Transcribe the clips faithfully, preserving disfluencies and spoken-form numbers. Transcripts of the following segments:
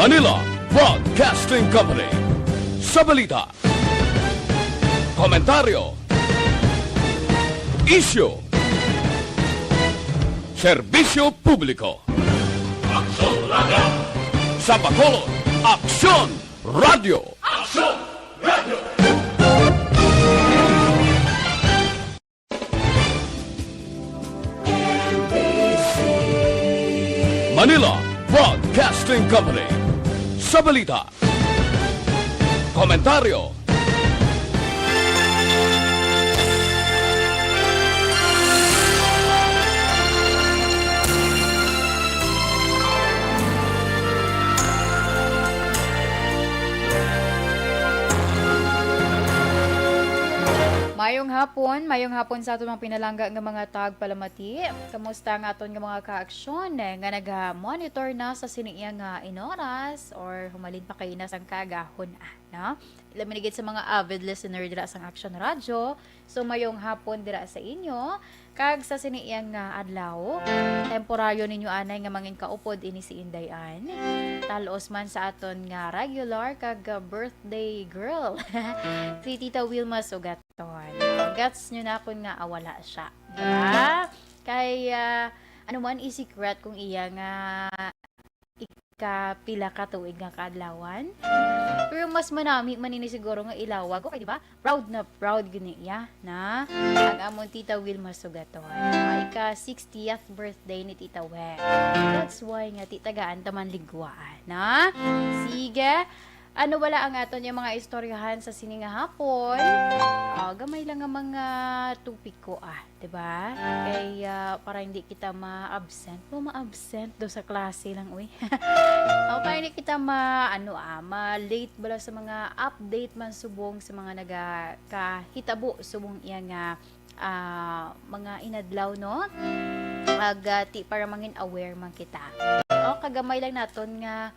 Manila Broadcasting Company. Sa balita, komentaryo, isyu, serbisyo publiko. Aksyon Radio! Sa Bacolod, Aksyon Radio! Aksyon Radio! Manila Broadcasting Company. Sa balita, komentaryo, Mayong hapon, mayong hapon sa aton mga pinalangga nga mga tagpalamati. Kamusta ang aton nga mga kaaksyon nga naga-monitor na sa sini iya nga inoras or humalin pa kay inas ang kaagahon, ah, no? Labi na gid sa mga avid listener dira sang Action Radio. So, mayong hapon dira sa inyo. Kag sa sini iya nga adlaw, temporaryo ninyo anay nga mangin kaupod ini si Inday Ann. Talos man sa aton nga regular kag, uh, birthday girl, si Tita Wilma Sugaton. Gets nyo na kun nga, ah, wala siya. Diba? Kay, ah, ano man i-secret kung iya nga ikapila ka tuig nga kaadlawan. Pero mas manami man ini siguro nga ilawag. Okay, di ba? Proud na proud gid niya na ang amon Tita Wilma Sugaton. Ang ika sixtieth birthday ni Tita Wen. That's why nga ti tagaan ta man ligwaan, na? Sige. Ano wala ang aton yung mga istoryahan sa sini nga hapon? Ah, gamay lang nga mga topiko, ah. Diba? Kay, ah, para hindi kita ma-absent. O, ma-absent do sa klase lang, uy. O, para hindi kita ma-, ano, ah, ma-late bala sa mga update man subong sa mga nagakahitabo subong iya nga, ah, mga inadlaw, no? Ag, ah, ti, para mangin aware man kita. O, kagamay lang naton nga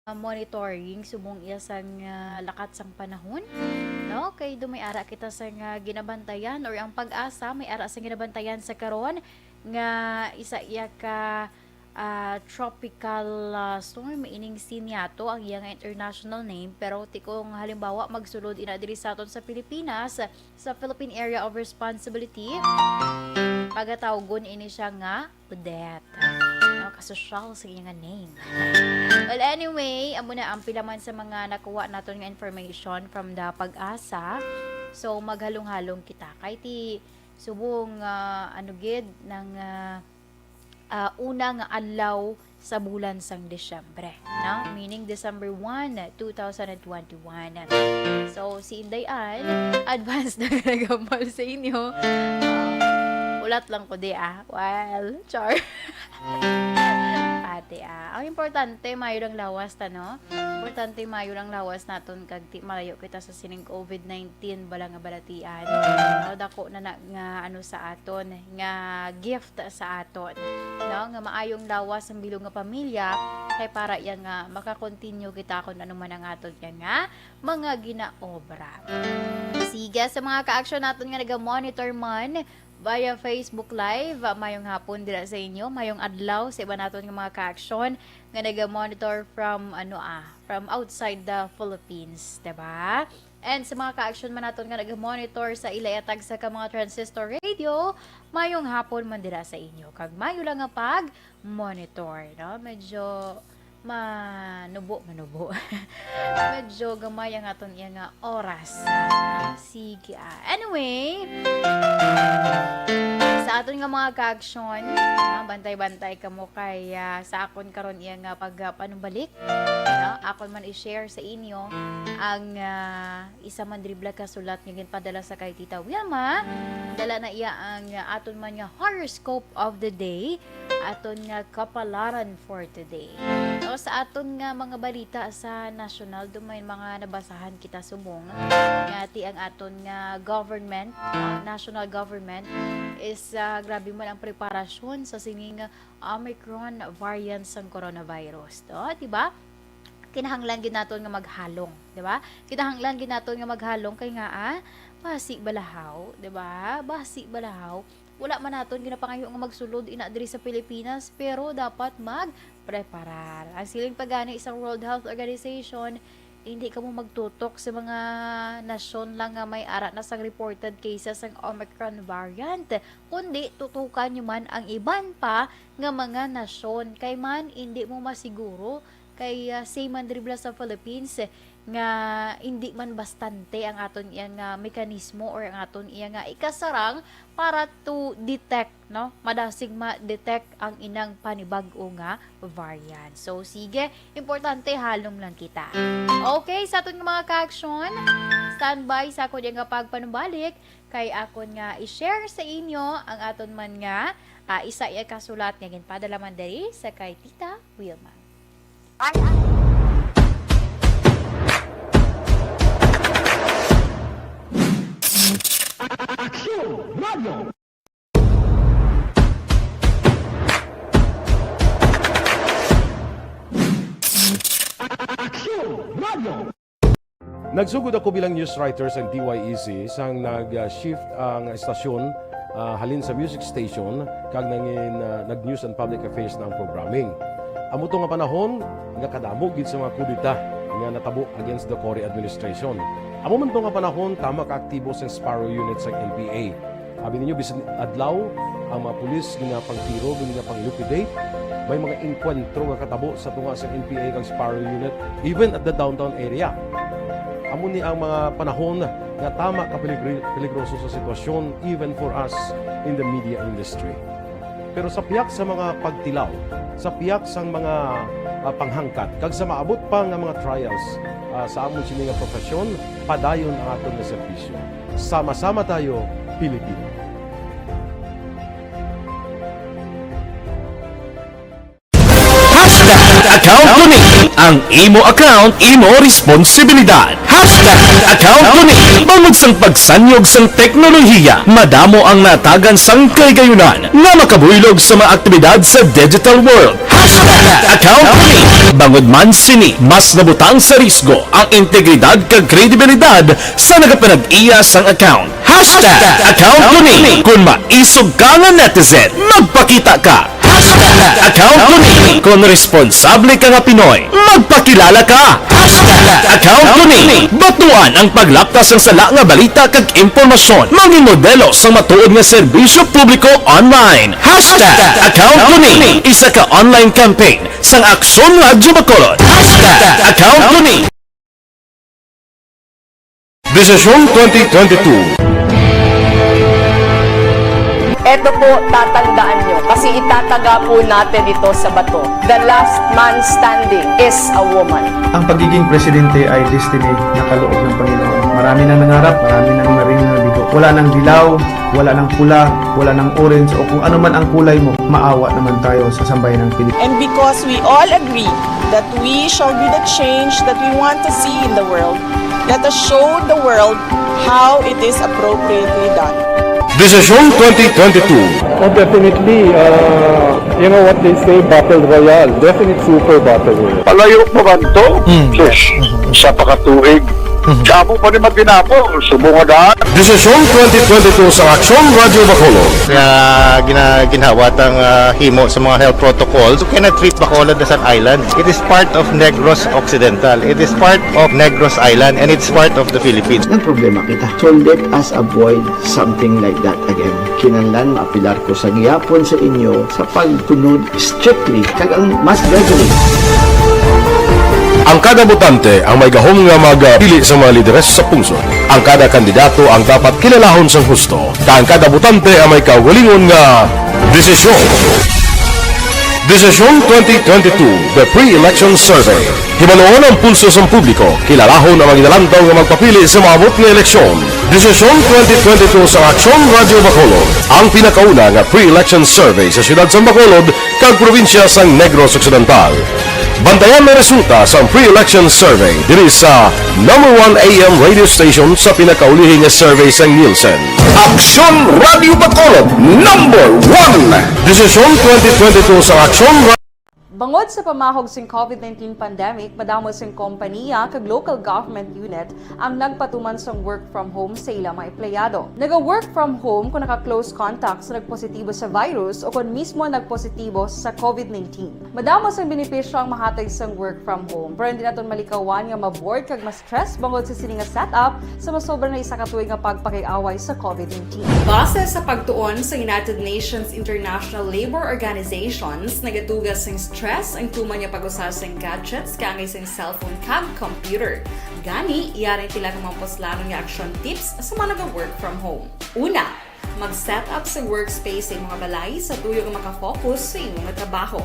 ah, monitoring subong iya sang, ah, lakat sang panahon, no? Kay do may ara kita sang, ah, ginabantayan, or ang PAGASA may ara sang ginabantayan sa karon nga isa iya ka, ah, tropical, ah, storm, meaning Siniato ang iya nga international name, pero ti kung halimbawa magsulod ina diri sa aton sa Pilipinas, sa Philippine Area of Responsibility, pagatawgon ini siya nga Odette. No, kasosyal sa iya nga name. Well, anyway, amo na ang pila man sa mga nakuha naton nga information from the PAGASA. So, maghalong-halong kita. Kay ti subong, ah, ano gid, nang, ah, ah, una nga adlaw sa bulan sang Disyembre, no? Meaning December one, two thousand and twenty-one. So, si Inday Ann, advance na nagambal sa inyo. Ah, ulat lang ko di, ah. Well, char. Pati, ah. Ang importante, mayo lang lawas ta, no? Importante, mayo lang lawas naton kag ti malayo kita sa sining COVID nineteen bala nga balatian. No, dako na na nga ano sa aton, nga gift sa aton, no, nga maayong lawas ang bilog nga pamilya, kay para iya nga makakontinue kita kung ano man ang aton iya nga mga ginaobra. Sige, sa mga ka-action naton nga naga-monitor man via Facebook Live, ah, mayong hapon dira sa inyo, mayong adlaw sa iba naton nga mga ka-action nga naga-monitor from, ano, ah, from outside the Philippines, diba? And sa mga ka-action man naton nga nag-monitor sa ila iya tagsa ka mga transistor radio, mayong hapon man dira sa inyo. Kag mayo lang nga pag-monitor, no? Medyo manubo, manubo. Medyo gamay ang aton iya nga oras. Sige, ah. Anyway, sa aton nga mga ka-action, ah, bantay-bantay kamo kay, ah, sa akon karon iya nga pag, ah, panumbalik, no? Akon man i-share sa inyo ang, ah, isa man diri bala ka sulat nga ginpadala sa kay Tita Wilma. Dala na iya ang, ah, aton man nga horoscope of the day, aton nga kapalaran for today. No, sa aton nga mga balita sa nasyonal, do may mga nabasahan kita subong nga ti ang aton nga government, ah, national government is, ah, grabe man ang preparasyon sa sini nga Omicron variant sang coronavirus. To, di ba? Kinahanglan gid naton nga maghalong, di ba? Kinahanglan gid naton nga maghalong kay nga, ah, basi balahaw, di ba? Basi balahaw, Wala man naton ginapangayo nga magsulod ina diri sa Pilipinas, pero dapat magpreparar. Ang siling pa gani sang World Health Organization, hindi kamo magtutok sa mga nasyon lang nga may ara na sang reported cases sang Omicron variant, kundi tutukan nyo man ang iban pa nga mga nasyon. Kay man, hindi mo masiguro, kay, ah, same man diri bala sa Philippines, eh, nga hindi man bastante ang aton iya nga mekanismo or ang aton iya nga ikasarang para to detect, no? Madasig ma-detect ang inang panibag-o nga variant. So, sige, importante, halom lang kita. Okay, sa aton nga mga ka-action, standby sa akon iya nga pagpanumbalik kay akon nga i-share sa inyo ang aton man nga, ah, isa iya kasulat nga ginpadala man diri sa kay Tita Wilma. Aksyon! Radio! Aksyon! Radio! Nagsugod ako bilang news writer sa D Y E C sang nag-shift ang estasyon, ah, halin sa music station kag nangin, ah, nag-news and public affairs na ang programming. Amo to nga panahon nga kadamo gid sa mga kudeta nga natabo against the Cory administration. Amo man to nga panahon tama ka aktibo sang Sparrow Unit sang N P A. Abi ninyo, bisan adlaw, ang mga pulis ginapangtiro, ginapang-liquidate. May mga engkwentro nga katabo sa tunga sa N P A kag Sparrow Unit, even at the downtown area. Amo ni ang mga panahon nga tama ka peligri-, peligroso sa sitwasyon, even for us in the media industry. Pero sa pihak sa mga pagtilaw, sa pihak sang mga, ah, panghangkat, kag sa maabot pa nga mga trials, ah, sa amon sini nga profesyon, padayon ang aton nga serbisyo. Sama-sama tayo, Pilipino. Hashtag account ko ni. Ang imo account, imo responsibilidad. Hashtag account ko ni. Bangod sang pagsanyog sang teknolohiya, madamo ang natagan sang kahigayunan nga makabuylog sa mga aktibidad sa digital world. Hashtag account ko ni. Bangod man sini, mas nabutang sa risgo ang integridad kag kredibilidad sa nagapanag-iya sang account. Hashtag account ko ni. Kon maisog ka nga netizen, magpakita ka. Hashtag account ko ni. Kon responsable ka nga Pinoy, magpakilala ka. Hashtag account ko ni. Batuan ang paglapta sang sala nga balita kag impormasyon. Mangin modelo sang matuod nga serbisyo publiko online. Hashtag account ko ni. Isa ka online campaign sang Aksyon Radyo Bacolod. Hashtag account ko ni. Desisyon twenty twenty-two. Eto po, tatandaan nyo, kasi itataga po natin ito sa bato. The last man standing is a woman. Ang pagiging presidente ay destiny na kaloob ng Panginoon. Marami nang nangarap, marami nang naring nabigo. Wala nang dilaw, wala nang pula, wala nang orange, o kung ano man ang kulay mo, maawa naman tayo sa sambayanang Pilipino. And because we all agree that we shall be the change that we want to see in the world, let us show the world how it is appropriately done. Desisyon twenty twenty-two. Oh, definitely, uh, you know what they say, battle royale. Definite super battle royale. Palayo pa man to? Mm. Sus, sa pakatuig. Mhm. Sa amo pa ni Matinabo, subong nga daan. Desisyon twenty twenty-two sa Aksyon Radyo Bacolod. Nga gina-, ginhawa tang, ah, himo sa mga health protocols. You cannot treat Bacolod as an island. It is part of Negros Occidental. It is part of Negros Island, and it's part of the Philippines. Nagproblema kita. So let us avoid something like that again. Kinahanglan maapilar ko sa gihapon sa inyo sa pagtunod strictly kag ang mas gradually. Ang kada botante ang may gahom nga magpili sa mga lideres sa pungsod. Ang kada kandidato ang dapat kilalahon sang husto, kag ang kada botante ang may kaugalingon nga desisyon. Desisyon twenty twenty-two, The Pre-Election Survey. Hibaluon ang pulso sang publiko, kilalahon ang mga ginalantaw nga magpapili sa maabot nga eleksyon. Desisyon twenty twenty-two sa Aksyon Radyo Bacolod, ang pinakauna nga pre-election survey sa siyudad sang Bacolod kag probinsya sang Negros Occidental. Bantayan ang resulta sang pre-election survey diri sa number one A M radio station sa pinakaulihi nga survey sang Nielsen. Aksyon Radyo Bacolod, number one. Desisyon twenty twenty-two sa Aksyon Ra- Bangod sa pamahog sing COVID nineteen pandemic, madamo sing kompaniya kag local government unit ang nagpatuman sang work from home sa ila mga empleyado. Naga-work from home kung naka-close contact sa nagpositibo sa virus o kon mismo nagpositibo sa COVID nineteen. Madamo sang benepisyo ang mahatag sang work from home, pero hindi naton malikawan nga ma-bored kag ma-stress bangod sa sini nga setup sa masobra na isa ka tuig nga pagpakig-away sa COVID nineteen. Base sa pagtuon sa United Nations International Labour Organizations, nagatuga sing stress ang tuman nga pag-usa sing gadgets kaangay sing cellphone kag computer. Gani, yari ang pila ka mga puslanon nga action tips sa mga naga-work from home. Una, mag-set up sa workspace sa imong balay sa tuyo nga makafocus sa imong trabaho.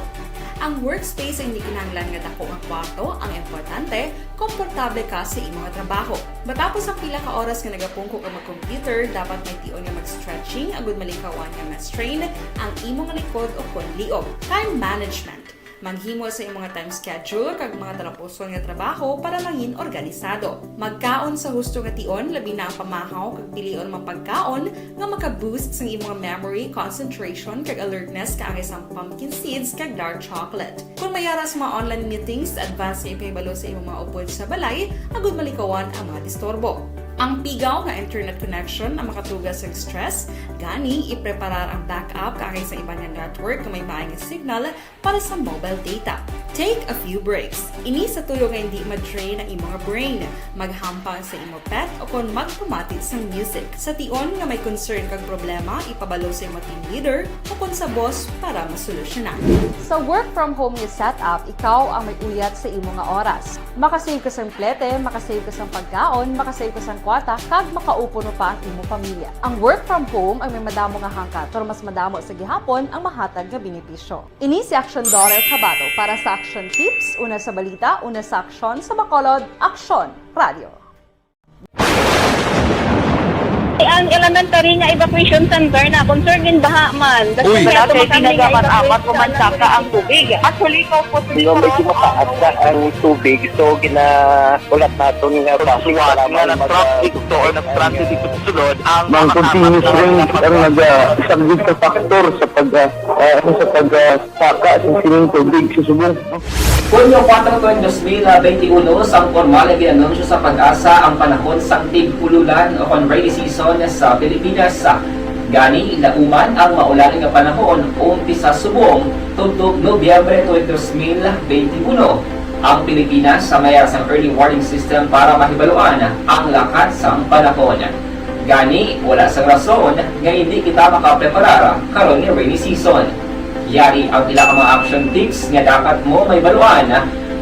Ang workspace ay hindi kinahanglan nga dako nga kwarto, ang importante, komportable ka sa imong trabaho. Matapos ang pila ka oras nga nagapungko ka mag-computer, dapat may tion nga mag-stretching agud malikawan nga ma-strain ang imong likod o kon liog. Time management. Maghimo sa imong time schedule kag mga talapuson nga trabaho para mangin organisado. Magkaon sa husto nga tion, labi na ang pamahaw kag pilion mga pagkaon nga maka-boost sang imong memory, concentration, kag alertness kaangay sang pumpkin seeds kag dark chocolate. Kung may ara sa mga online meetings, advance nga ipahibalo sa imong mga upod sa balay agud malikawan ang mga disturbo. Ang pigaw nga internet connection ang makatuga sa stress, gani ipreparar ang backup kaangay sa iban nga network nga may maayong signal para sa mobile data. Take a few breaks. Ini sa tuyo nga hindi ma-drain ang imong brain. Maghampang sa imo pet o kon magpamati sang music. Sa tion nga may concern kag problema, ipabalo sa imo team leader o kon sa boss para masolusyonan. Sa work from home nga setup, ikaw ang may uyat sa imo nga oras. Makasave ka sang plete, makasave ka sang pagkaon, makasave ka sang kwarta, kag makaupod pa ang imo pamilya. Ang work from home ang may madamo nga hangkat, pero mas madamo sa gihapon ang mahatag nga benepisyo. Ini si Action Daughter Kabato para sa Action Tips, una sa balita, una sa aksyon, sa Bacolod, Aksyon Radio. Ang elementary nga evacuation center na concern gin baha man. Uy! Wala kay ginagamat-amat o mansaka ang tubig. Actually, ikaw po, Hindi, medyo mataas na ang tubig. So, gina-, ulat naton nga base para nga mag-, nag-traffic to or nag-transit dito sa sulod, ang Mang continuous rain ang naga-, isang big factor sa pag, ah, ah, ano, sa pag, ah, saka sa sining tubig sa subong. Hunyo kuwatro tuig dos mil benti uno, sang pormal nga gin-anunsyo sa PAGASA ang panahon sang tig-ululan o kon rainy season sa Pilipinas. Gani, nauman ang maulan nga panahon umpisa subong tubtob Nobyembre tuig dos mil benti uno. Ang Pilipinas may ara sang early warning system para mahibaluan ang lakat sang panahon. Gani, wala sang rason nga hindi kita makapreparar karon nga rainy season. Yari ang pila ka mga action tips nga dapat mo mahibaluan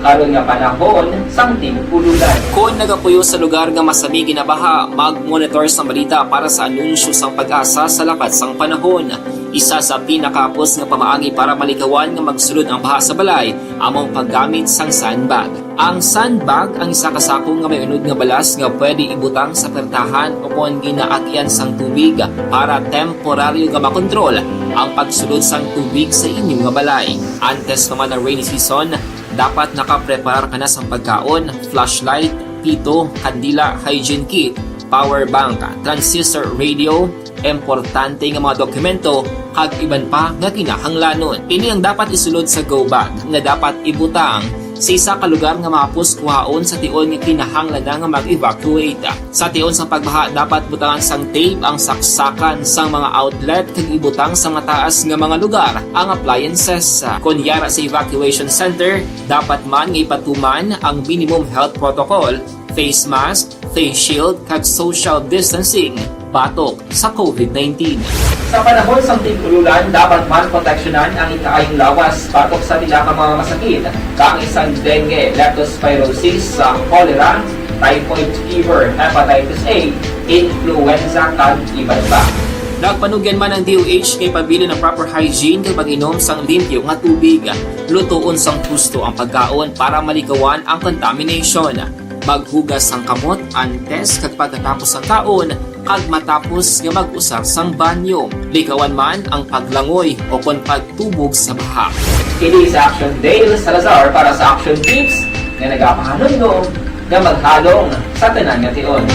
karon nga panahon sang tig-ululan. Kon nagapuyo sa lugar nga masami ginabaha, mag-monitor sang balita para sa anunsyo sang PAGASA sa lakat sang panahon. Isa sa pinakahapos nga pamaagi para malikawan nga magsulod ang baha sa balay amo ang paggamit sang sandbag. Ang sandbag ang isa ka sako nga may unod nga balas nga pwede ibutang sa pertahan o kon ginaagyan sang tubig para temporaryo nga makontrol ang pagsulod sang tubig sa inyo nga balay. Antes pa man ang rainy season, dapat nakapreparar ka na sang pagkaon, flashlight, pito, kandila, hygiene kit, power bank, transistor radio, importante nga mga dokumento, kag iban pa nga kinahanglanon. Ini ang dapat isulod sa go bag nga dapat ibutang sa isa ka lugar nga mahapos kuhaon sa tion nga kinahanglan na nga mag-evacuate. Sa tion sang pagbaha, dapat butangan sang tape ang saksakan sang mga outlet kag ibutang sa mataas nga mga lugar ang appliances. Kon yara sa evacuation center, dapat man nga ipatuman ang minimum health protocol, face mask, face shield, kag social distancing batok sa COVID nineteen. Sa panahon sang tig-ululan, dapat man proteksyonan ang ikaayong lawas batok sa pila ka mga masakit, kaangay sang dengue, leptospirosis, sa cholera, typhoid fever, hepatitis A, influenza, kag iban pa. Nagpanugyan man ang D O H nga ipabilin ang proper hygiene kag pag-inom sang limpyo nga tubig. Lutoon sang husto ang pagkaon para malikawan ang contamination. Maghugas sang kamot antes kag pagkatapos sang kaon, kag matapos nga mag-usar sang banyo. Likawan man ang paglangoy o kon pagtubog sa baha. Kini si Action Dale Salazar para sa Action Tips nga nagapahanumdom nga maghalong sa tanan nga tion.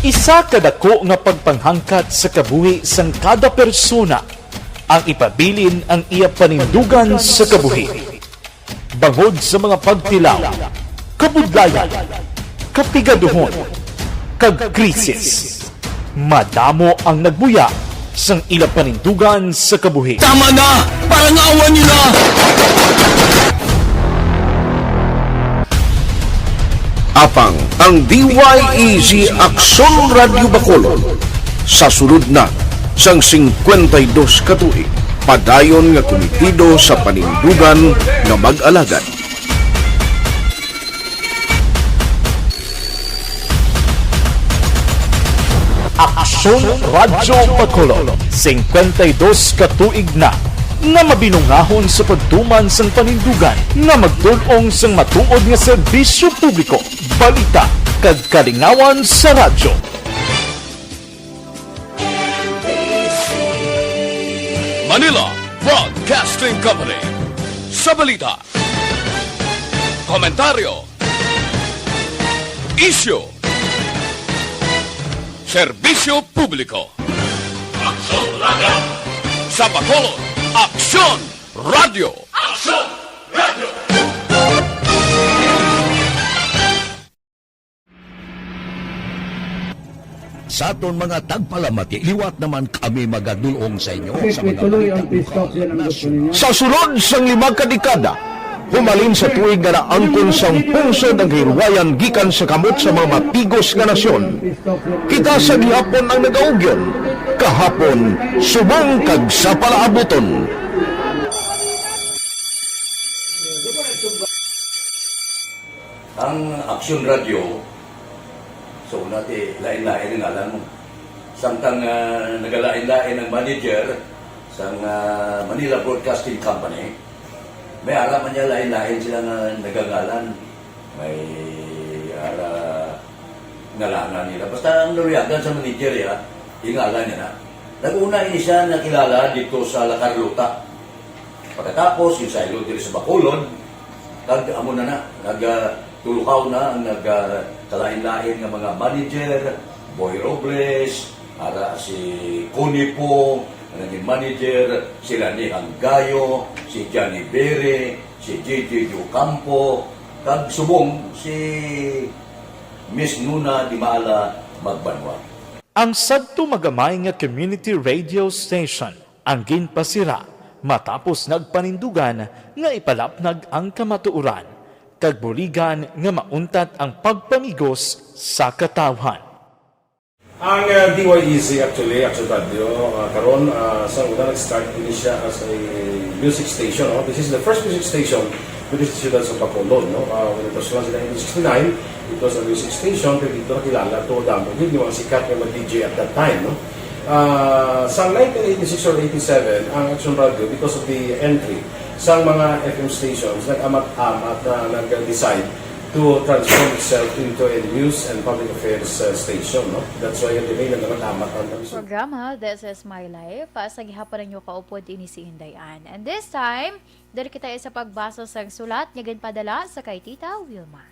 Isa ka dako nga pagpanghangkat sa kabuhi sang kada persona ang ipabilin ang iya panindugan sa kabuhi. Bangod sa mga pagtilaw, kabudlayan, kapigaduhon, kag krisis, madamo ang nagbuya sang ila panindugan sa kabuhi. Tama na! Parangawan niyo na! Apang ang D Y E Z Aksyon Radyo Bacolod sa sulod na sang singkwenta y dos ka tuig, padayon nga kumitido sa panindugan nga mag-alagad. Aksyon Radyo Bacolod, singkwenta y dos ka tuig na nga mabinungahon sa pagtuman sang panindugan nga magtul-ong sang matuod nga serbisyo publiko, balita, kag kalingawan sa radyo. Manila Broadcasting Company. Sa balita, komentaryo, isyu, serbisyo publiko. Aksyon Radyo. Sa Bacolod, Aksyon Radyo. Aksyon Radyo. Sa aton mga tagpalamati, liwat naman kami magadulong sa inyo sa mga balita lokal, nasyonal. Sa sulod sang lima ka dekada, humalin sa tuig nga naangkon sang pungsod ang kahilwayan gikan sa kamot sa mga mapigos nga nasyon, kita sa gihapon ang nagaugyon, kahapon, subong kag sa palaabuton. Ang Aksyon Radyo, so, una ti, lain-lain ang ngalan mo. Samtang, ah, nagalain-lain ang manager sang, ah, Manila Broadcasting Company, may ara man niya lain-lain sila nga nagangalan. May ara ngalangan nila. Basta ang naluyagan sa manager, ya, ingalan niya na. Nag-una ini siya nakilala dito sa La Carlota. Pagkatapos, yung saylo diri sa Bacolod, kag amo na na, nag, ah, tulukaw na ang nag, ah, kalain-lain nga mga manager, Boy Robles, ara si Connie Poo, ang naging manager, si Lani Hanggayo, si Johnny Bere, si J J Ocampo, kag subong si Miss Nuna Dimala Magbanwa. Ang sadto magamay nga community radio station ang ginpasira matapos nagpanindugan nga ipalapnag ang kamatuoran kag buligan nga mauntat ang pagpamigos sa katawhan. Ang, uh, D Y E Z actually, Action Radio, uh, karon, uh, sa una nag-start din siya as a music station, no? This is the first music station dito sa siyudad sa Bacolod, no? Uh, when it was launched in nineteen sixty-nine, it was a music station, pero dito nakilala to damo gid yung mga sikat nga mga D J at that time, no? Ah, sa nineteen eighty-six or eighty-seven, ang Action Radio, because of the entry sa mga F M stations, nag-amat-amat na nag-decide to transform itself into a news and public affairs, uh, station, no? That's why the main nag-amat-amat ang programa, This Is My Life. Ah, sa gihapon ninyo kaupod, ini si Inday Ann. And this time, diri kita sa pagbasa sang sulat nga ginpadala sa kay Tita Wilma.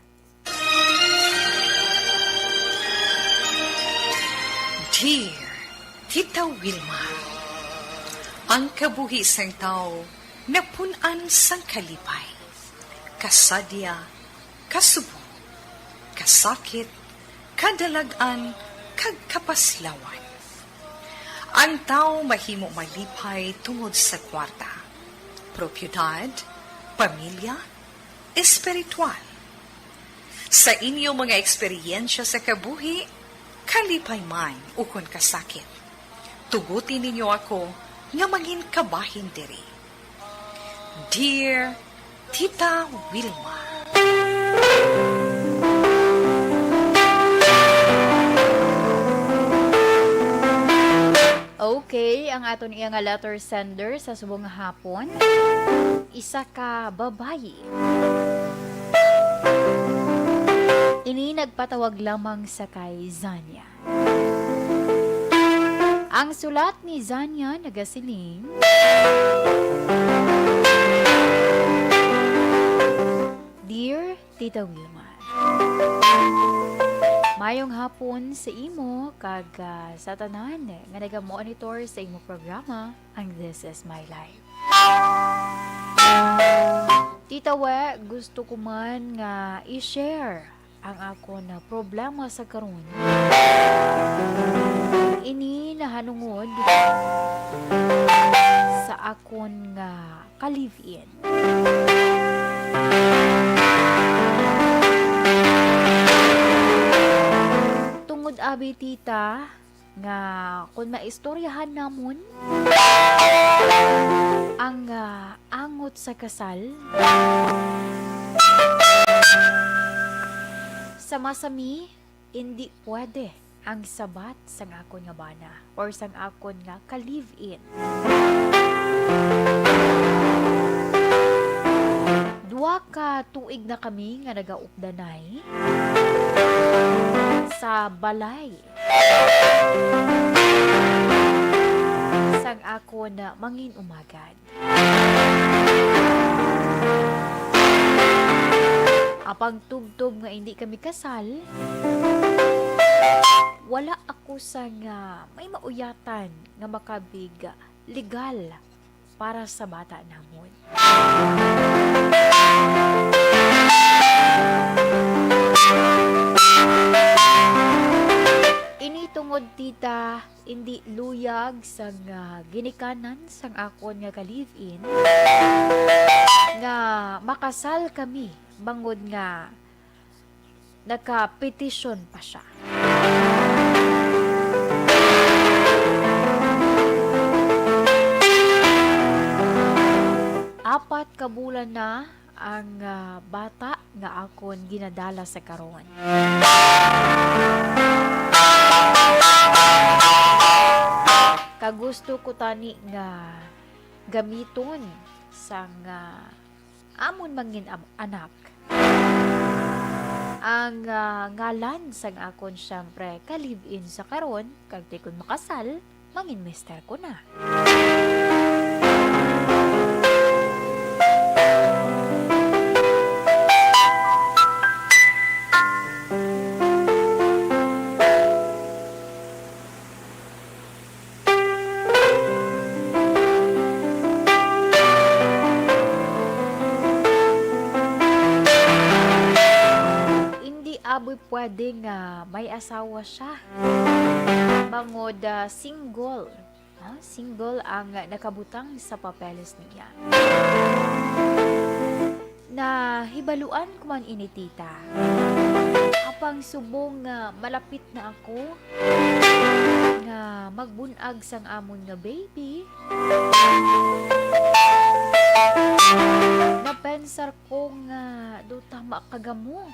Dear Tita Wilma, ang kabuhi sang tawo napun-an sang kalipay, kasadya, kasubong, kasakit, kadalag-an, kag kapaslawan. Ang tawo mahimo malipay tungod sa kwarta, propiedad, pamilya, espiritual. Sa inyo mga eksperyensya sa kabuhi, kalipay man ukon kasakit, tuguti ninyo ako nga mangin kabahin diri. Dear Tita Wilma. Okay, ang aton iya nga letter sender sa subong nga hapon, isa ka babayi. Ini nagpatawag lamang sa kay Zania. Ang sulat ni Zania nagasiling, Dear Tita Wilma, Mayong hapon sa imo kag, ah, sa tanan nga naga-monitor sa imo programa, ang This Is My Life. Tita We, gusto ko man nga i-share ang akon, ah, problema sa karon. Ini nahanungod sa akon nga ka-live-in. Tungod abi, tita, nga kon maistoryahan namon ang, ah, angot sa kasal, sa masami, indi pwede ang sabat sang akon nga bana or sang akon nga ka-live-in. Duha ka tuig na kami nga nagaupdanay sa balay sang akon mangin-umagad. Apang tubtob nga indi kami kasal, wala ako sang, ah, may mauyatan nga makabig legal para sa bata namon. Ini tungod, tita, indi luyag sang, ah, ginikanan sang akon nga ka-live-in nga makasal kami, bangod nga nakapetisyon pa sia. Apat ka bulan na ang, ah, bata nga akon ginadala sa karon. Kag gusto ko tani nga gamiton sang, ah, amon mangin am-, anak ang, ah, ngalan sang akon, siyempre, ka-live-in sa karon, kag ti kon makasal, mangin mister ko na. Indi abi pwede nga may asawa sia. Bangod, ah, single. Ah, single ang nakabutang sa papeles niya. Nahibaluan ko man ini, tita. Apang subong nga malapit na ako nga magbun-ag sang amon nga baby, napensar ko nga daw tama kagamo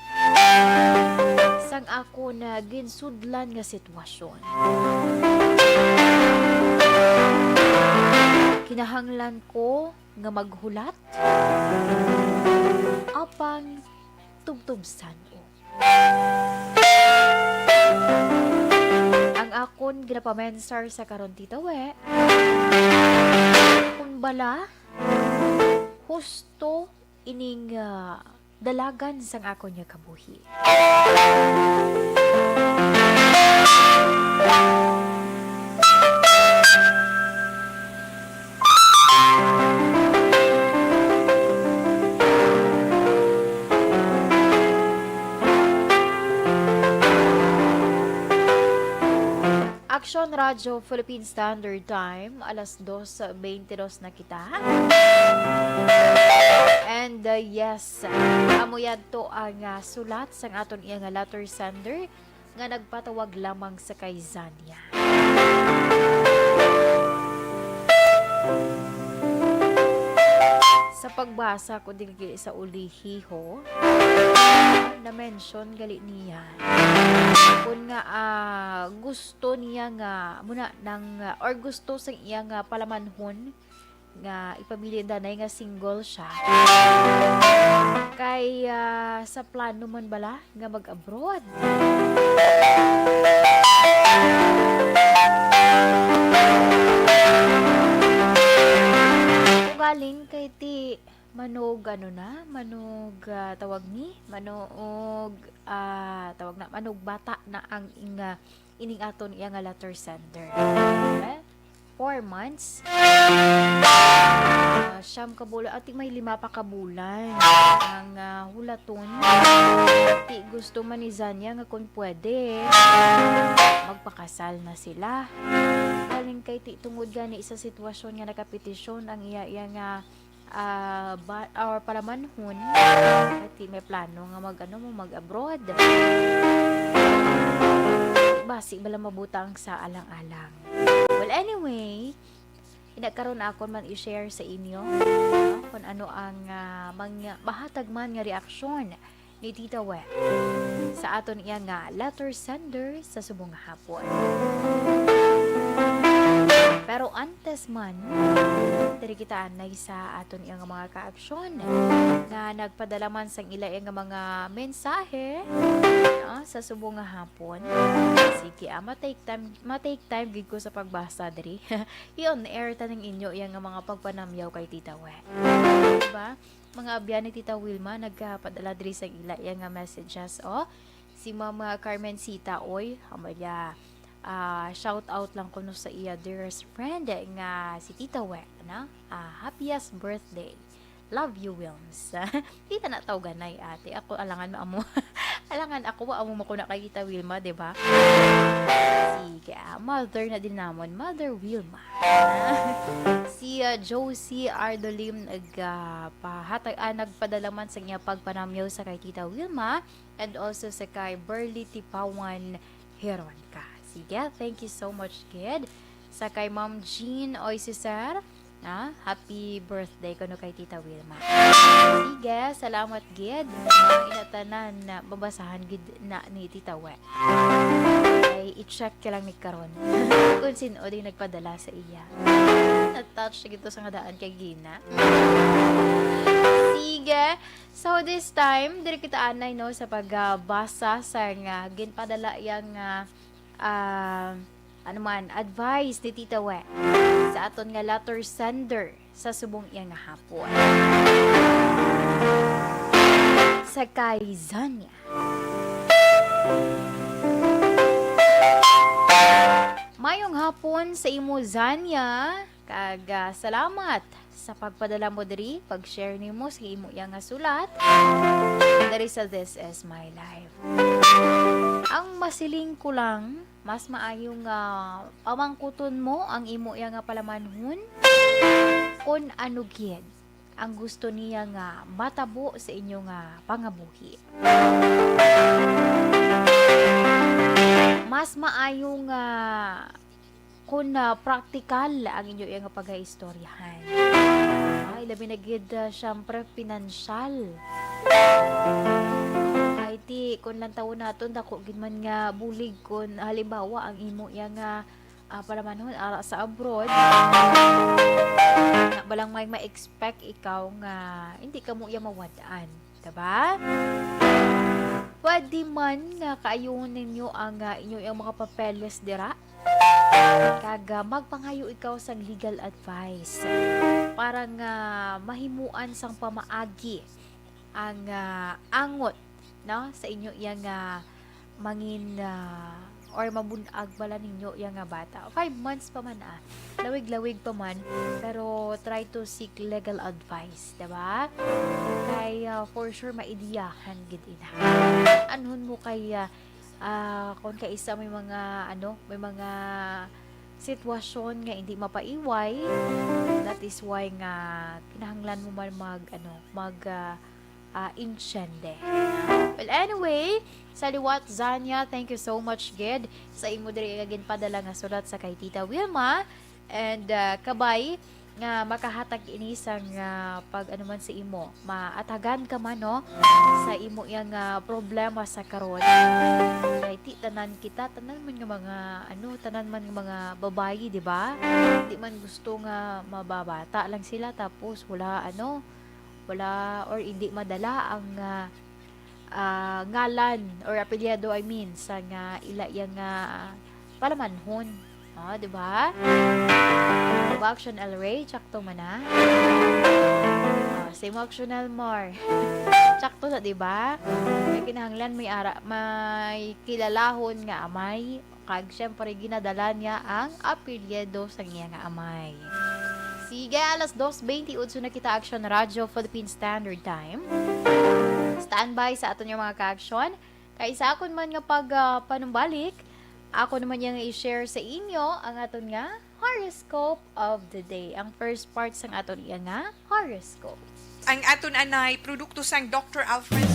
sang akon nga ginsudlan nga sitwasyon. Kinahanglan ko nga maghulat apang tubtob san-o. Ang akon ginapamensar sa karon, Tita We, kung bala, husto ining, ah, dalagan sang akon nga kabuhi. Action Radio Philippine Standard Time, alas dos beintidos na kita. And, uh, yes, amo yadto ang, uh, sulat sang aton iya nga letter sender nga nagpatawag lamang sa kay Zania. Sa pagbasa ko diri sa ulihi, Hiho, na-mention gali niya. Kun nga, ah, gusto niya nga muna nang, ah, or gusto sang iya nga palamanhon nga ipabilin danay nga single siya. Kay, ah, sa plano man bala nga mag-abroad. Ugaling kay ti Manog, ano na, manog, ah, tawag ni, manog, ah, tawag na, manugbata na ang ing-, ah, ining aton iya nga letter sender. Okay? Four months. Ah, siyam ka bulan, ati may lima pa ka bulan ang, ah, hulaton. Ti gusto man ni Zanya nga kung pwede, magpakasal na sila. Galing kay ti tungod gani sa sitwasyon nga nakapetisyon ang iya, iya nga, ah, ba, or palamanhon, kay ti may plano nga mag, ano, mo, mag-abroad. Basi bala mabutang sa alang-alang. Well, anyway, ina karon akon man i-share sa inyo, no, kung ano ang, ah, mga mahatag man nga reaksyon ni Tita We sa aton iya nga letter sender sa subong nga hapon. Pero antes man, diri kita anay sa aton iya nga mga kaaksyon nga nagpadala man sang ila iya nga mga mensahe, ah, sa subong nga hapon. Sige, ah, ma-take time, ma-take time gid ko sa pagbasa diri. I-on air ta ning inyo iya nga mga pagpanamyaw kay Tita We. Diba? Mga abyan ni Tita Wilma nagkapadala diri sa ila iya nga messages, oh. Si Mama Carmencita, oy, hamaya, ah, shout out lang kuno sa iya dearest friend nga si Tita We, na? Ah, happiest birthday. Love you, Wilms. Kita na tawganay, ate. Ako, alangan maamo. Alangan ako, wa amo makuna kay Tita Wilma, di ba? Sige, ah, mother na din namon. Mother Wilma. Si, ah, Josie Ardolim nag, ah, pahatag, ah, nagpadala man sa iya pagpanamyaw sa kay Tita Wilma and also sa kay Burley Tipawan Heronca. Sige, thank you so much, gid. Sa kay Ma'am Jean Oy Cesar, ah, happy birthday kuno kay Tita Wilma. Sige, salamat, gid. Ang inatanan na mabasahan gid na ni Tita We. Ay, i-check ka lang ni karon kung sino di nagpadala sa iya. Na-touch gid to sa nga daan kay Gina. Sige. So, this time, diri kita anay, no, sa pagbasa sa nga ginpadala iya nga, ah, ano man, advice ni Tita We sa aton nga letter sender sa subong iya nga hapon. Sa kay Zanya. Mayong hapon sa imo, Zanya, kag, ah, salamat sa pagpadala mo diri, pag-share nimo sa imo iya nga sulat diri sa This Is My Life. Ang masiling ko lang, mas maayo nga pamangkuton mo ang imo iya nga palamanhon kon ano gid ang gusto niya nga matabo sa inyo nga pangabuhi. Mas maayo nga kung, ah, praktikal ang inyo iya nga pagaistoryahan. Ay, labi na gid, ah, siyempre, pinansyal. Ay, ti, kung lantawon naton, dako gid man nga bulig kung, halimbawa, ang imo iya nga, ah, palamanhon ara sa abroad. Nga balang may ma-expect ikaw nga hindi ka mo iya mawad-an, diba? Pwede man nga kaayuhon ninyo ang, ah, inyo iyang mga papeles dira. Kag, ah, magpangayo ikaw sang legal advice para nga mahimuan sang pamaagi ang, ah, angot, no, sa inyo iya nga mangin, ah, or mabun-ag bala ninyo iya nga bata. Five months pa man, ah. Lawig-lawig pa man, pero try to seek legal advice, diba? Kay, ah, for sure, maidiyahan gid ina. Anhon mo kay, ah, ah, kung kaisa may mga, ano, may mga sitwasyon nga hindi mapaiway, that is why nga kinahanglan mo man mag, ano, mag, ah, ah, insyende. Well, anyway, sa liwat, Zanya, thank you so much gid sa imo diri nga ginpadala nga sulat sa kay Tita Wilma. And, ah, kabay nga makahatag ini sang, ah, pag-ano man sa imo, maatagan ka man, no, sa imo yang, ah, problema sa karon. Kay ti tanan kita, tanan man nga mga, ano, tanan man nga mga babayi, di ba? Di man gusto nga mababata lang sila, tapos wala, ano, wala or hindi madala ang, ah, ah, ngalan or apelyido, I mean, sa nga ila iya nga palamanhon. Oh, di ba? Di ba, Action El Rey? Tsakto man na. Oh, same Action El Mar. Sakto na, di ba? Kay kinahanglan may ara, may kilalahon nga amay, kag syempre ginadala niya ang apelyido sang iya nga amay. Sige, alas dos twenty-eight na kita, Action Radio Philippine Standard Time. Standby sa aton nga mga ka-action. Kay sa akon man nga pag, ah, panumbalik, ako naman yang i-share sa inyo ang aton nga horoscope of the day. Ang first part sang aton iya nga horoscope. Ang aton anay produkto sang Doctor Alfred.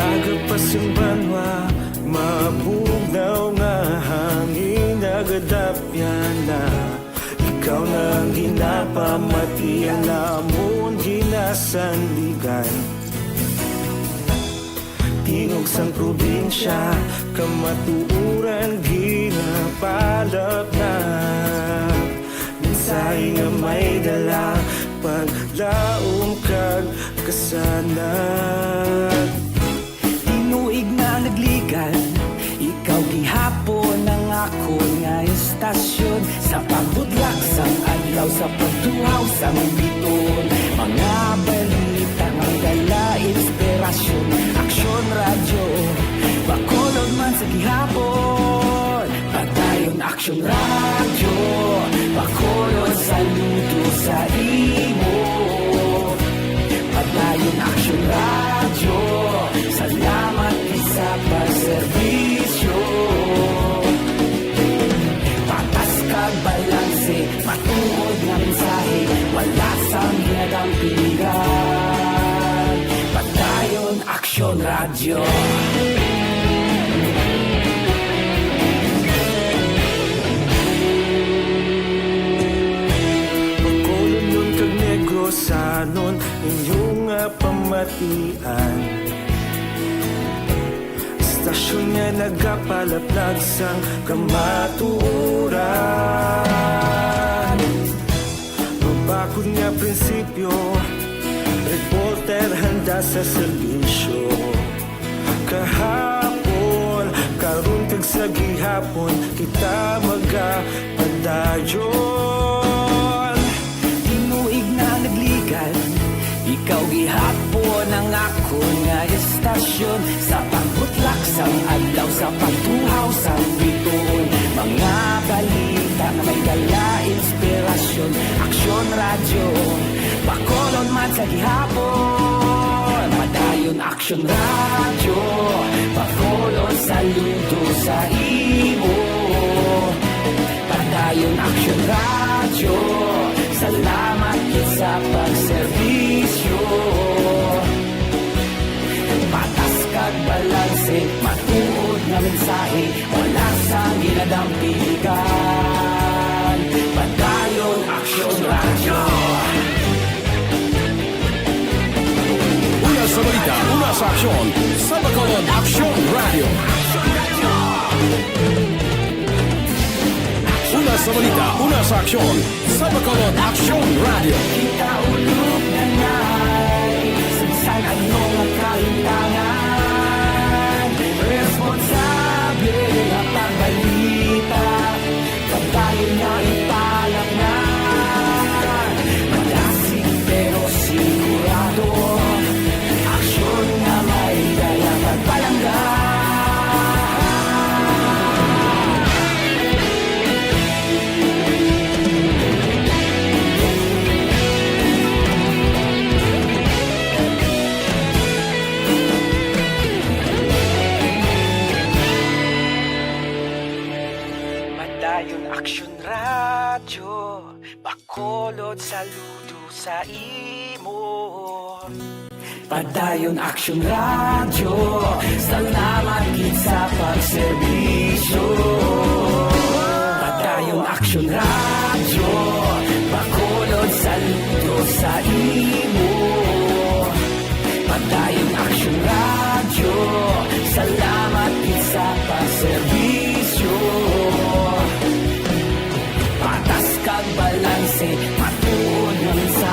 Aga pa sing banwa, mabugnaw nga hangin nagadapyan na. Ikaw na ang ginapamati, ang amon ginasandigan. Tingog sang probinsya, kamatuoran ginapalatnat. Mensahe nga may dala, paglaom kag kasanag. Tinuig na nagligan, ikaw gihapon ang akon nga istasyon. Sa pagbudlak sang adlaw, sa pagtuhaw sang bituon, mga balita nga dala inspirasyon. Aksyon Radyo, Bacolod man sa gihapon. Padayon Aksyon Radyo, Bacolod saludo sa imo. Padayon Aksyon Radyo, salamat sa pagserbisyo. Patas kag balanse, matuod nga mensahe, wala sang ginadampigan. Padayon Aksyon Radyo. Bacolodnon kag Negrosanon, inyo nga pamatian. Istasyon nga nagapalaplag sang kamatuoran. Mabakod nga prinsipyo, reporter handa sa serbisyo. Kahapon, karon kag sa gihapon, kita magapadayon. Tinuig na nagligan, ikaw gihapon ang akon nga istasyon. Sa pagbutlak sang adlaw, sa pagtuhaw sang bituon, mga balita nga may dala inspirasyon. Aksyon Radyo, Bacolod man sa gihapon. Padayon Aksyon Radyo, Bacolod saludo sa imo. Padayon Aksyon Radyo, salamat gid sa pagserbisyo. Patas kag balanse, matuod nga mensahe, wala sang ginadampigan. Padayon Aksyon Radyo. Una sa balita, una sa aksyon, sa Bacolod Aksyon Radyo. Una sa balita, una sa aksyon, sa Bacolod Aksyon Radyo. Kita ulog na na'y sa bisan ano nga kahintangan. Responsable nga pagbalita, kabayo nga ipalaknan. Madasig pero sigurado, aksyon nga may dala pagpalangga. Padayon Aksyon Radyo, Bacolod saludo sa imo. Padayon Aksyon Radyo, salamat gid sa pagserbisyo. Padayon Aksyon Radyo, Bacolod saludo sa imo. Padayon Aksyon Radyo, salamat gid sa pagserbisyo. Patas kag balanse, matuod nga mensahe.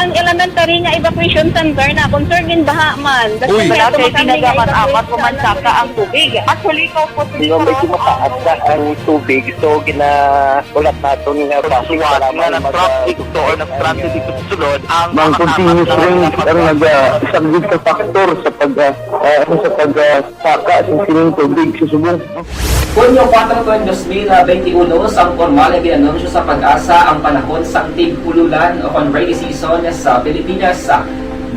Ang elementary nga evacuation center na concern gin baha man. Uy. Wala kay tinaga man, amat mo man saka ang tubig. Actually, ikaw po, medyo mataas na ang tubig. So, gina-, ulat naton nga traffic, wala man nag-traffic to or nag-transit dito sa sulod. Ang mga continuous rain ang nag-, ah, isang big factor sa pag, ah, ah, ano, sa pag, ah, saka sa sining tubig sa subong. Hunyo kuwatro, tuig dos mil benti uno, sang pormal nga gin-anunsyo sa PAGASA ang panahon sang tig-ululan o kon rainy season sa Pilipinas.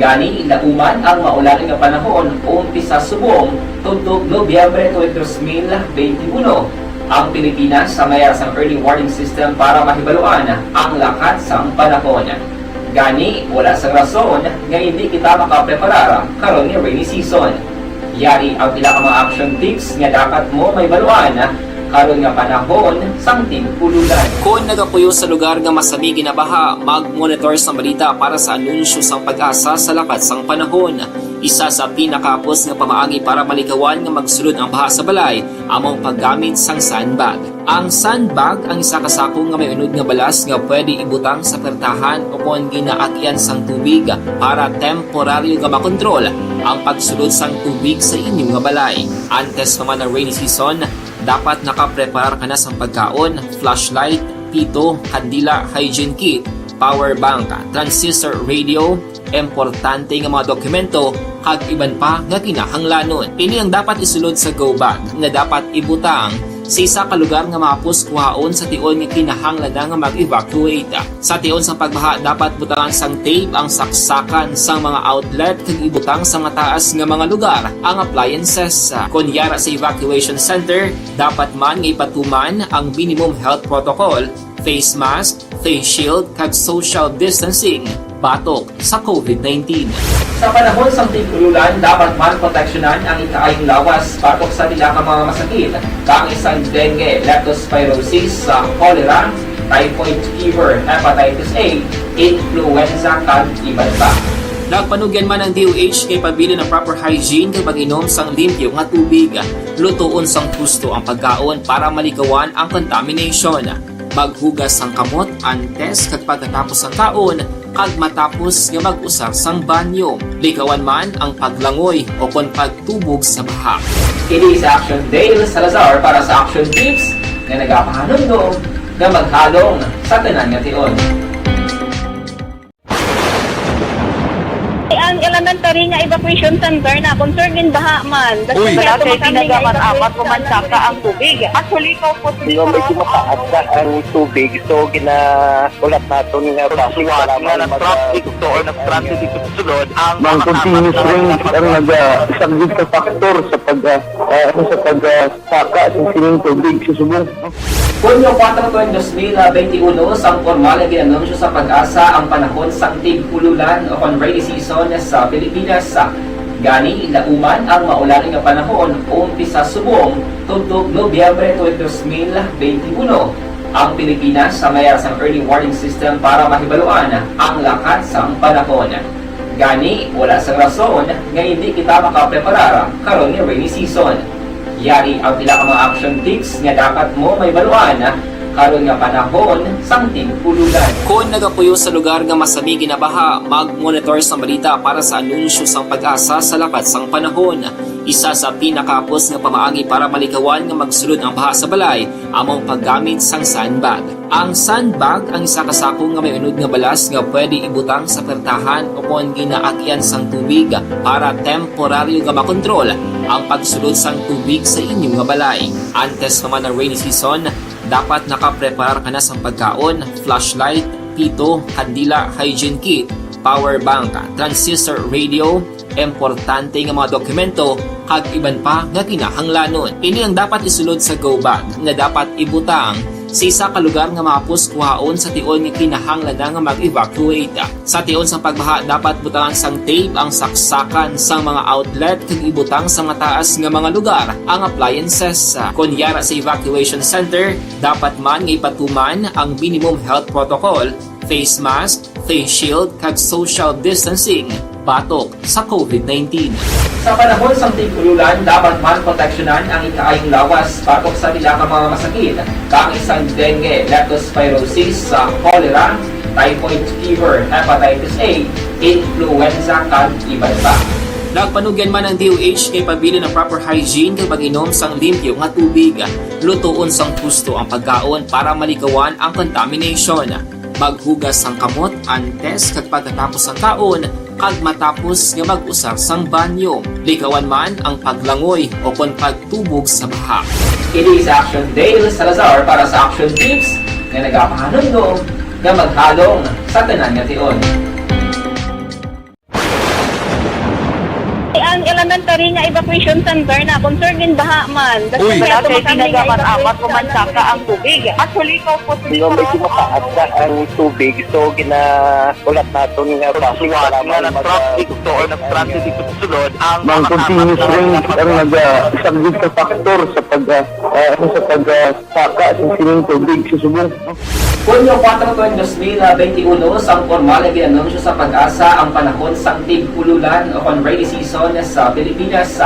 Gani, lauman ang maulan nga panahon umpisa subong tubtob Nobyembre tuig dos mil benti uno. Ang Pilipinas may ara sang early warning system para mahibaluan ang lakat sang panahon. Gani, wala sang rason nga hindi kita makapreparar karon nga rainy season. Yari ang pila ka mga action tips nga dapat mo mahibaluan karon nga panahon sang tig-ululan. Kon nagapuyo sa lugar nga masami ginabaha, mag-monitor sang balita para sa anunsyo sang PAGASA sa lakat sang panahon. Isa sa pinakahapos nga pamaagi para malikawan nga magsulod ang baha sa balay amo ang paggamit sang sandbag. Ang sandbag ang isa ka sako nga may unod nga balas nga pwede ibutang sa pertahan o kon ginaagyan sang tubig para temporaryo nga makontrol ang pagsulod sang tubig sa inyo nga balay. Antes pa man ang rainy season, dapat nakapreparar ka na sang pagkaon, flashlight, pito, kandila, hygiene kit, power bank, transistor radio, importante nga mga dokumento, kag iban pa nga kinahanglanon. Ini ang dapat isulod sa go bag nga dapat ibutang sa isa ka lugar nga mahapos kuhaon sa tion nga kinahanglan na nga mag-evacuate. Sa tion sang pagbaha, dapat butangan sang tape ang saksakan sang mga outlet kag ibutang sa mataas nga mga lugar ang appliances. Kon yara sa evacuation center, dapat man nga ipatuman ang minimum health protocol, face mask, face shield, kag social distancing batok sa covid nineteen. Sa panahon sang tig-ululan, dapat man proteksyonan ang ikaayong lawas batok sa pila ka mga masakit, kaangay sang dengue, leptospirosis, sa cholera, typhoid fever, hepatitis A, influenza, kag iban pa. Nagpanugyan man ang D O H nga ipabilin ang proper hygiene kag pag-inom sang limpyo nga tubig. Lutoon sang husto ang pagkaon para malikawan ang contamination. Maghugas sang kamot antes kag pagkatapos sang kaon kag matapos nga mag-usar sang banyo. Likawan man ang paglangoy o kon pagtubog sa baha. Kini si Action Dale Salazar para sa Action Tips nga nagapahanumdom nga maghalong sa tanan nga tion. Ang elementary nga evacuation center na concern gin baha man. Uy. Wala kay tinaga man, amat mo man saka ang tubig. Actually, ikaw po, medyo mataas na ang tubig. So, gina-, ulat naton nga traffic, wala man nag-traffic to or nag-transit dito sa sulod. Ang mga continuous rain ang nag-, ah, isang big factor sa pag, ah, ah, ano, sa pag, ah, saka sa sining tubig sa subong. Hunyo kuwatro, tuig dos mil benti uno, sang pormal nga gin-anunsyo sa PAGASA ang panahon sang tig-ululan o kon rainy season sa Pilipinas. Gani, lauman ang maulan nga panahon umpisa subong tubtob Nobyembre tuig dos mil benti uno. Ang Pilipinas may ara sang early warning system para mahibaluan ang lakat sang panahon. Gani, wala sang rason nga hindi kita makapreparar karon nga rainy season. Yari ang pila ka mga action tips nga dapat mo mahibaluan karon nga panahon sang tig-ululan. Kon nagapuyo sa lugar nga masami ginabaha, mag-monitor sang balita para sa anunsyo sang PAGASA sa lakat sang panahon. Isa sa pinakahapos nga pamaagi para malikawan nga magsulod ang baha sa balay amo ang paggamit sang sandbag. Ang sandbag ang isa ka sako nga may unod nga balas nga pwede ibutang sa pertahan o kon ginaagyan sang tubig para temporaryo nga makontrol ang pagsulod sang tubig sa inyo nga balay. Antes pa man ang rainy season, dapat nakapreparar ka na sang pagkaon, flashlight, pito, kandila, hygiene kit, power bank, transistor radio, importante nga mga dokumento, kag iban pa nga kinahanglanon. Ini ang dapat isulod sa go bag nga dapat ibutang sa isa ka lugar nga mahapos kuhaon sa tion nga kinahanglan na nga mag-evacuate. Sa tion sang pagbaha, dapat butangan sang tape ang saksakan sang mga outlet kag ibutang sa mataas nga mga lugar ang appliances. Kon yara sa evacuation center, dapat man nga ipatuman ang minimum health protocol, face mask, face shield, kag social distancing batok sa covid nineteen. Sa panahon sang tig-ululan, dapat man proteksyonan ang ikaayong lawas batok sa pila ka mga masakit, kaangay sang dengue, leptospirosis, sa cholera, typhoid fever, hepatitis A, influenza, kag iban pa. Nagpanugyan man ang D O H nga ipabilin ang proper hygiene kag pag-inom sang limpyo nga tubig. Lutoon sang husto ang pagkaon para malikawan ang contamination. Maghugas sang kamot antes kag pagkatapos sang kaon kag matapos nga mag-usar sang banyo. Likawan man ang paglangoy o kon pagtubog sa baha. Ini si Action Dale Salazar para sa Action Tips nga nagapahanumdom nga maghalong sa tanan nga tion. Ang elementary nga evacuation center na concerned in baha man. Uy. Wala kay pinagaman amat o mansaka ang tubig. Actually, ikaw po, Di ba may sinakaat na ang tubig, so ginaulat naton nga Sa suwat nga nag-traffic to or nag-transit dito sa sulod, ang Mang makakamit continuous lang rain ang ang pag- nagasaglit sa factor sa pag, ah, ah, ano, sa pag, ah, saka sa sining tubig sa subong. Hunyo kuwatro, tuig dos mil benti uno, sang pormal nga gin-anunsyo sa PAGASA ang panahon sang tig-ululan o kon rainy season sa Pilipinas.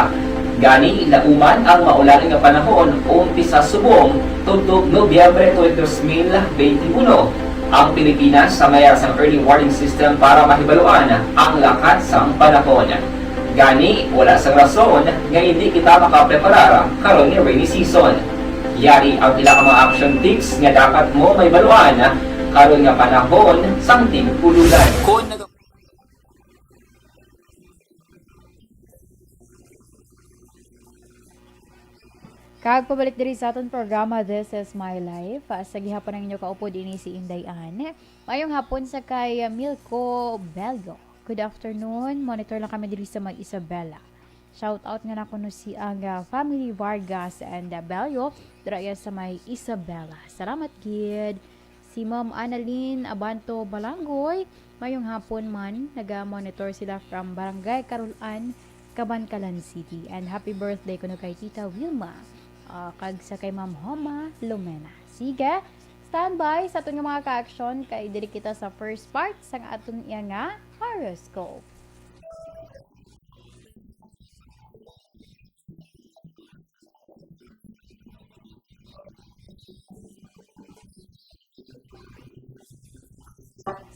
Gani, lauman ang maulan nga panahon, umpisa subong tubtob Nobyembre tuig dos mil benti uno. Ang Pilipinas sa mayar sang early warning system para mahibaluan ang lakat sang panahon. Gani, wala sang rason nga hindi kita makapreparar karon nga rainy season. Yari ang pila ka mga action tips nga dapat mo mahibaluan karon nga panahon sang tig-ululan. Kon nag- Kag pabalik diri sa aton programa, This Is My Life. Ah, sa gihapon ang inyo kaupod ini si Inday Ann. Mayong hapon sa kay Milko Bello. Good afternoon. Monitor lang kami diri sa may Isabela. Shout out nga na kuno si ang, ah, family Vargas and, ah, Bello dira iya sa may Isabela. Salamat gid. Si Ma'am Annalyn Abanto Balanggoy, mayong hapon man, naga-monitor sila from Barangay Carol Ann, Kabankalan City. And happy birthday kuno kay Tita Wilma, ah, kag sa kay Ma'am Homa Lumena. Sige, standby sa aton nga mga ka-action kay diri kita sa first part sang aton iya nga horoscope.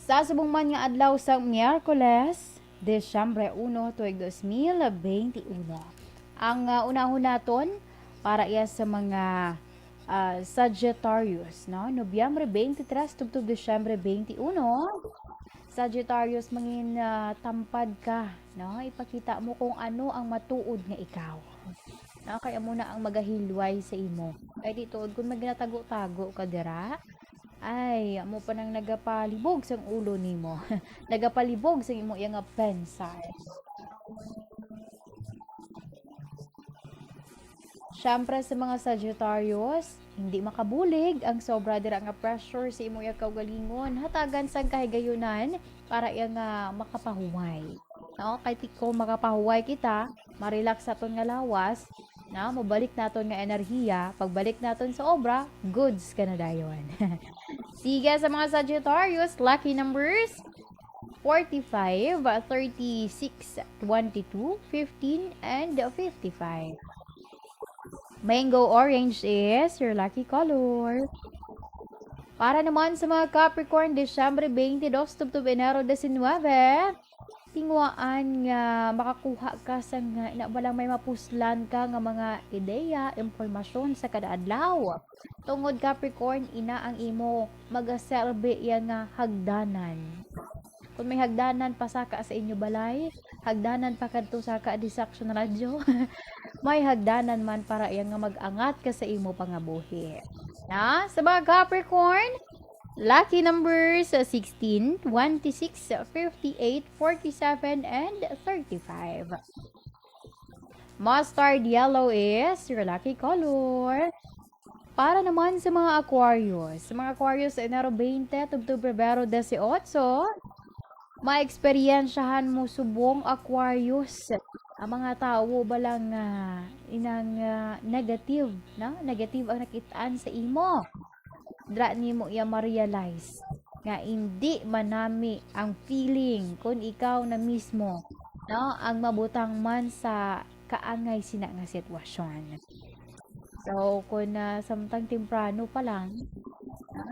Sa subong man nga adlaw sa Miyerkules, Disyembre uno, tuig dos mil benti uno. Ang, ah, unahon naton para iya sa mga, ah, Sagittarius, no? Nobyembre twenty-three tubtob Disyembre twenty-one. Sagittarius, mangin, ah, tampad ka, no? Ipakita mo kung ano ang matuod nga ikaw. No? Kay amo na ang magahilway sa imo. Kay di tuod kung magnatago-tago ka dira, ay, amo pa nang nagapalibog sang ulo nimo. Nagapalibog sang imo iya nga pensar. Siyempre, sa mga Sagittarius, hindi makabulig ang sobra dira nga pressure sa imo iya kaugalingon. Hatagan sang kahigayunan para iya nga makapahuway. No? Kay ti-, kung makapahuway kita, ma-relax aton nga lawas, no? Mabalik naton nga enerhiya, pagbalik naton sa obra, goods ka na dayon. Sige, sa mga Sagittarius, lucky numbers, forty-five, thirty-six, twenty-two, fifteen, and fifty-five. Mango orange is your lucky color. Para naman sa mga Capricorn, Disyembre twenty-two tubtob Enero diecinuebe, tinguhaan nga makakuha ka sa nga, ina ba lang may mapuslan ka nga mga ideya, impormasyon sa kada adlaw. Tungod Capricorn, ina ang imo magaserbi iya nga hagdanan. Kung may hagdanan pa saka sa inyo balay, hagdanan pa kadto saka di sa Action Radio, may hagdanan man para iya nga mag-angat ka sa imo pangabuhi. Na, sa mga Capricorn, lucky numbers, uh, sixteen, twenty-six, fifty-eight, forty-seven, and thirty-five. Mustard yellow is your lucky color. Para naman sa mga Aquarius, sa mga Aquarius sa Enero twenty tubtob Pebrero dieciocho, maeksperiensyahan mo subong Aquarius ang mga tawo ba lang nga inang, ah, negative, no? Negative ang nakit-an sa imo. Dira nimo iya ma-realize nga indi manami ang feeling kun ikaw na mismo, no, ang mabutang man sa kaangay sina nga sitwasyon. So, kung, ah, samtang temprano pa lang,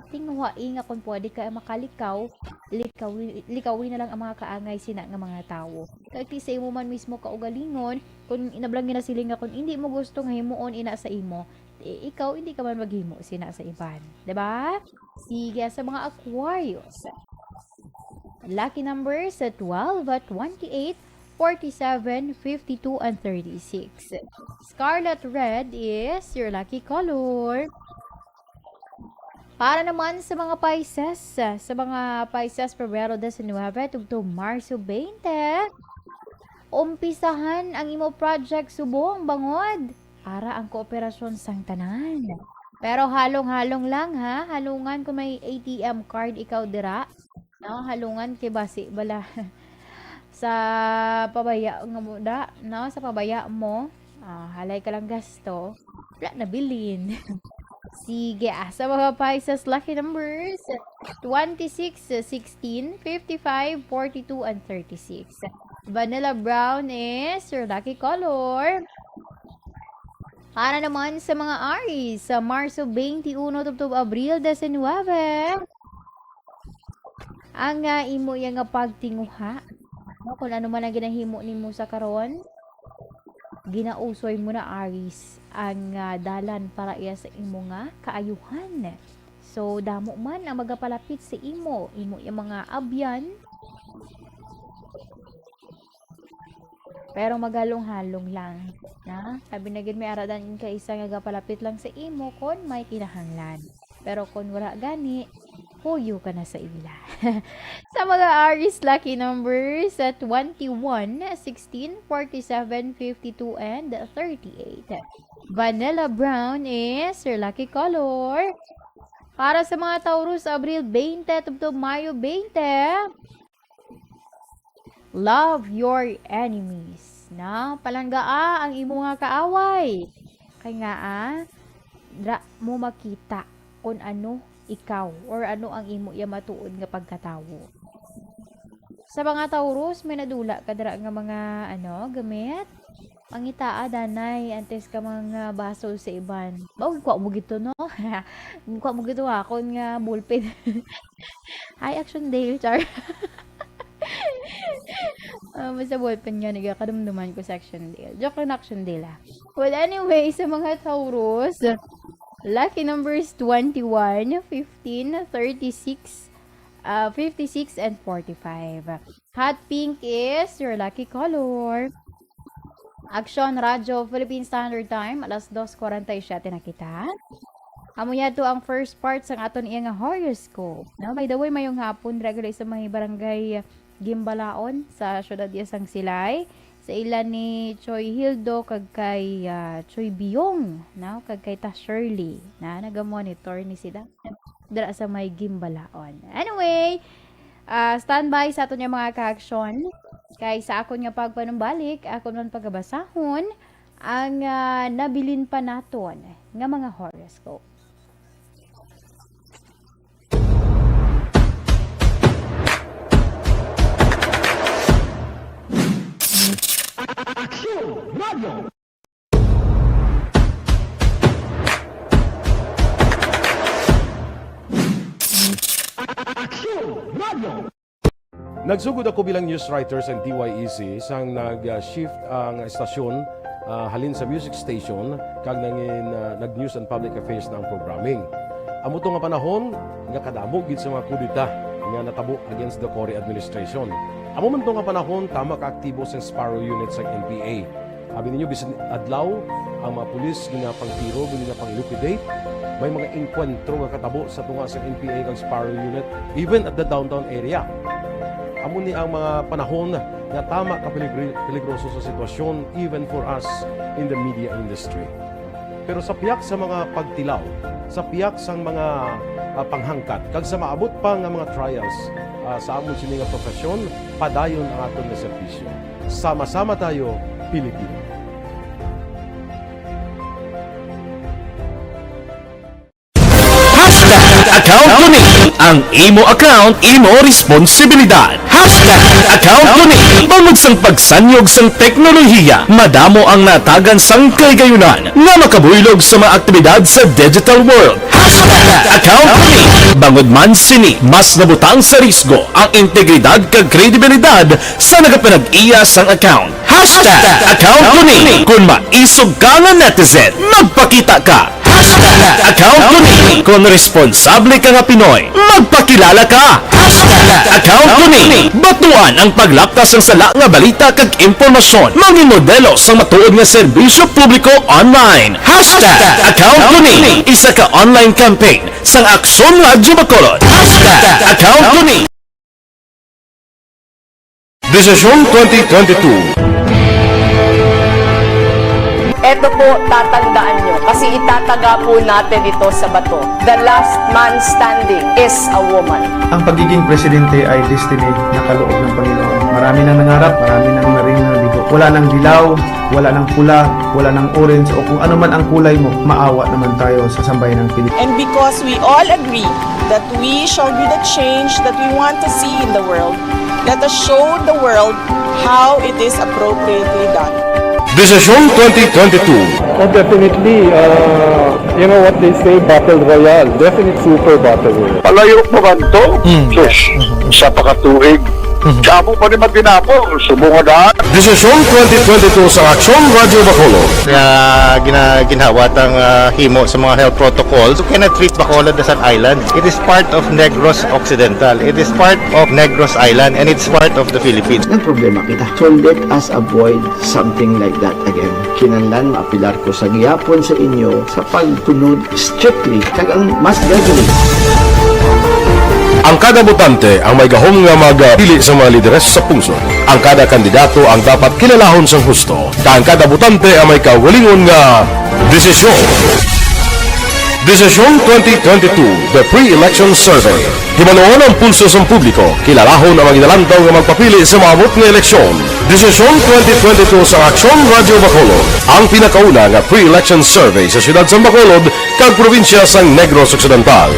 Tinguhai nga kung pwede ka makalikaw, likawi, likawi na lang ang mga kaangay sina nga mga tawo. Kay ti sa imo man mismo kaugalingon, kung inablang ginasiling nga kung hindi mo gusto nga himuon ina sa imo, eh, ikaw hindi ka man maghimo sina sa iban, di ba? Sige, sa mga Aquarius. Lucky numbers sa twelve, twenty-eight, forty-seven, fifty-two, and thirty-six. Scarlet red is your lucky color. Para naman sa mga Pisces, sa mga Pisces, Pebrero diecinuebe tubtob Marso twenty, umpisahan ang imo project subong bangod ara ang kooperasyon sang tanan. Pero halong-halong lang, ha, halungan kung may A T M card ikaw dira. No, halungan kay basi bala sa pabaya nga mo da, no, sa pabaya mo, ah, halay ka lang gasto, wala na bilin. Sige, ah, sa mga Pisces, lucky numbers, twenty-six, sixteen, fifty-five, forty-two, and thirty-six. Vanilla brown is your lucky color. Para naman sa mga Aries, sa Marso twenty-one tubtob Abril diecinuebe, ang, ah, imo ya nga pagtinguha, no, kung ano man ang ginahimo nimo sa karon, ginausoy mo na, Aries, ang, ah, dalan para iya sa imo nga kaayuhan. So, damo man ang magapalapit sa imo, imo ya mga abyan, pero maghalong-halong lang, na? Sabi na gid may aradan ka isa nga gapalapit lang sa imo kon may kinahanglan. Pero kon wala gani, puyo ka na sa ila. Sa mga Aries, lucky numbers, ah, twenty-one, sixteen, forty-seven, fifty-two, and thirty-eight. Vanilla brown is your lucky color. Para sa mga Taurus, Abril twenty tubtob Mayo twenty, love your enemies. Na, palanggaa ang imo nga kaaway. Kay nga, ah, dra mo makita kung ano ikaw or ano ang imo ya matuod nga pagkatawo. Sa mga Taurus, may nadula ka dira nga mga, ano, gamit? Pangitaa, danay, antes ka mga basol sa iban. Mao, gikuha mo gito, no? Gikuha mo gito akon nga ballpen. Hi, Action Dale, char. Ah, basta ballpen nga, nagakadumduman ko sa Action Dale. Joke lang, Action Dale, ah. Well, anyway, sa mga Taurus, lucky numbers twenty-one, fifteen, thirty-six, ah, fifty-six, and forty-five. Hot pink is your lucky color. Action Radio Philippine Standard Time, alas dos cuarenta y siete na kita. Amo yadto ang first part sang aton iya nga horoscope. No? By the way, mayong hapon, dira gali sa may barangay Gimbalaon sa siyudad iya sang Silay. Sa ila ni Choi Hildo kag kay, ah, Choi Biyong, no? Kag kay Ta Shirley, na naga-monitor ni sila dira sa may Gimbalaon. Anyway, ah, standby sa aton nga mga kaaksyon. Kay sa akon nga pagpanumbalik, akon man pagabasahon ang, ah, nabilin pa naton nga mga horoscope. Aksyon Radio. Aksyon Radio. Nagsugod ako bilang news writer sa D Y E C sang nag-shift ang estasyon, ah, halin sa music station kag nangin, ah, nag-news and public affairs na ang programming. Amo to nga panahon nga kadamo gid sa mga kudeta nga natabo against the Cory administration. Amo man to nga panahon tama ka aktibo sa Sparrow Unit sa N P A. Abi ninyo, bisan adlaw, ang mga pulis ginapangtiro, ginapang-liquidate. May mga engkwentro nga katabo sa tunga sa N P A kag Sparrow Unit, even at the downtown area. Amo ni ang mga panahon nga tama ka peligri-, peligroso sa sitwasyon, even for us in the media industry. Pero sa pihak sa mga pagtilaw, sa pihak sang mga, ah, panghangkat, kag sa maabot pa nga mga trials, ah, sa amon sini nga profesyon, padayon ang aton nga serbisyo. Sama-sama tayo, Pilipino. Hashtag account ko ni. Ang imo account, imo responsibilidad. Hashtag account ko ni. Bangod Sang pagsanyog sang teknolohiya, madamo ang natagan sang kahigayonan nga makabuylog sa mga aktibidad sa digital world. Hashtag account ko ni. Bangod man sini, mas nabutang sa risgo ang integridad kag kredibilidad sa nagapanag-iya sang account. Hashtag account ko ni. Kung maisog ka nga netizen, magpakita ka. Hashtag account ko ni. Kung responsable ka nga Pinoy, magpakilala ka. Hashtag account ko ni. Batuan ang paglapta sang sala nga balita kag impormasyon. Mangin modelo sang matuod nga serbisyo publiko online. Hashtag account ko ni. Isa ka online campaign sang Aksyon Radyo Bacolod. Hashtag account ko ni. Desisyon twenty twenty-two. Eto po, tatandaan nyo, kasi itataga po natin ito sa bato. The last man standing is a woman. Ang pagiging presidente ay destiny na kaloob ng Panginoon. Marami nang nangarap, marami nang naring nabigo. Wala nang dilaw, wala nang pula, wala nang orange, o kung ano man ang kulay mo, maawa naman tayo sa sambayan ng Pilipinas. And because we all agree that we shall be the change that we want to see in the world, let us show the world how it is appropriately done. Desisyon twenty twenty-two. Oh, definitely, uh, you know what they say, battle royale. Definitely super battle royale. Palayo pa man to? Sus, sa pakatuig. Kamo pa ni maginapol, subong nga daan. Desisyon twenty twenty-two sa Aksyon Radyo Bacolod. Nga gina, ginhawat ang ah, himo sa mga health protocols. You cannot treat Bacolod as an island. It is part of Negros Occidental. It is part of Negros Island and it's part of the Philippines. Nagproblema kita. So let us avoid something like that again. Kinahanglan maapilar ko sa gihapon sa inyo sa pagsunod strictly kag ang mas deadly. Ang kada botante ang may gahom nga magpili sa mga lideres sa pungsod. Ang kada kandidato ang dapat kilalahon sang husto, kag ang kada botante ang may kaugalingon nga desisyon. Desisyon twenty twenty-two, The Pre-Election Survey. Hibaluon ang pulso sang publiko, kilalahon ang mga ginalantaw nga magpapili sa maabot nga eleksyon. Desisyon twenty twenty-two sa Aksyon Radyo Bacolod, ang pinakauna nga pre-election survey sa siyudad sang Bacolod kag probinsya sang Negros Occidental.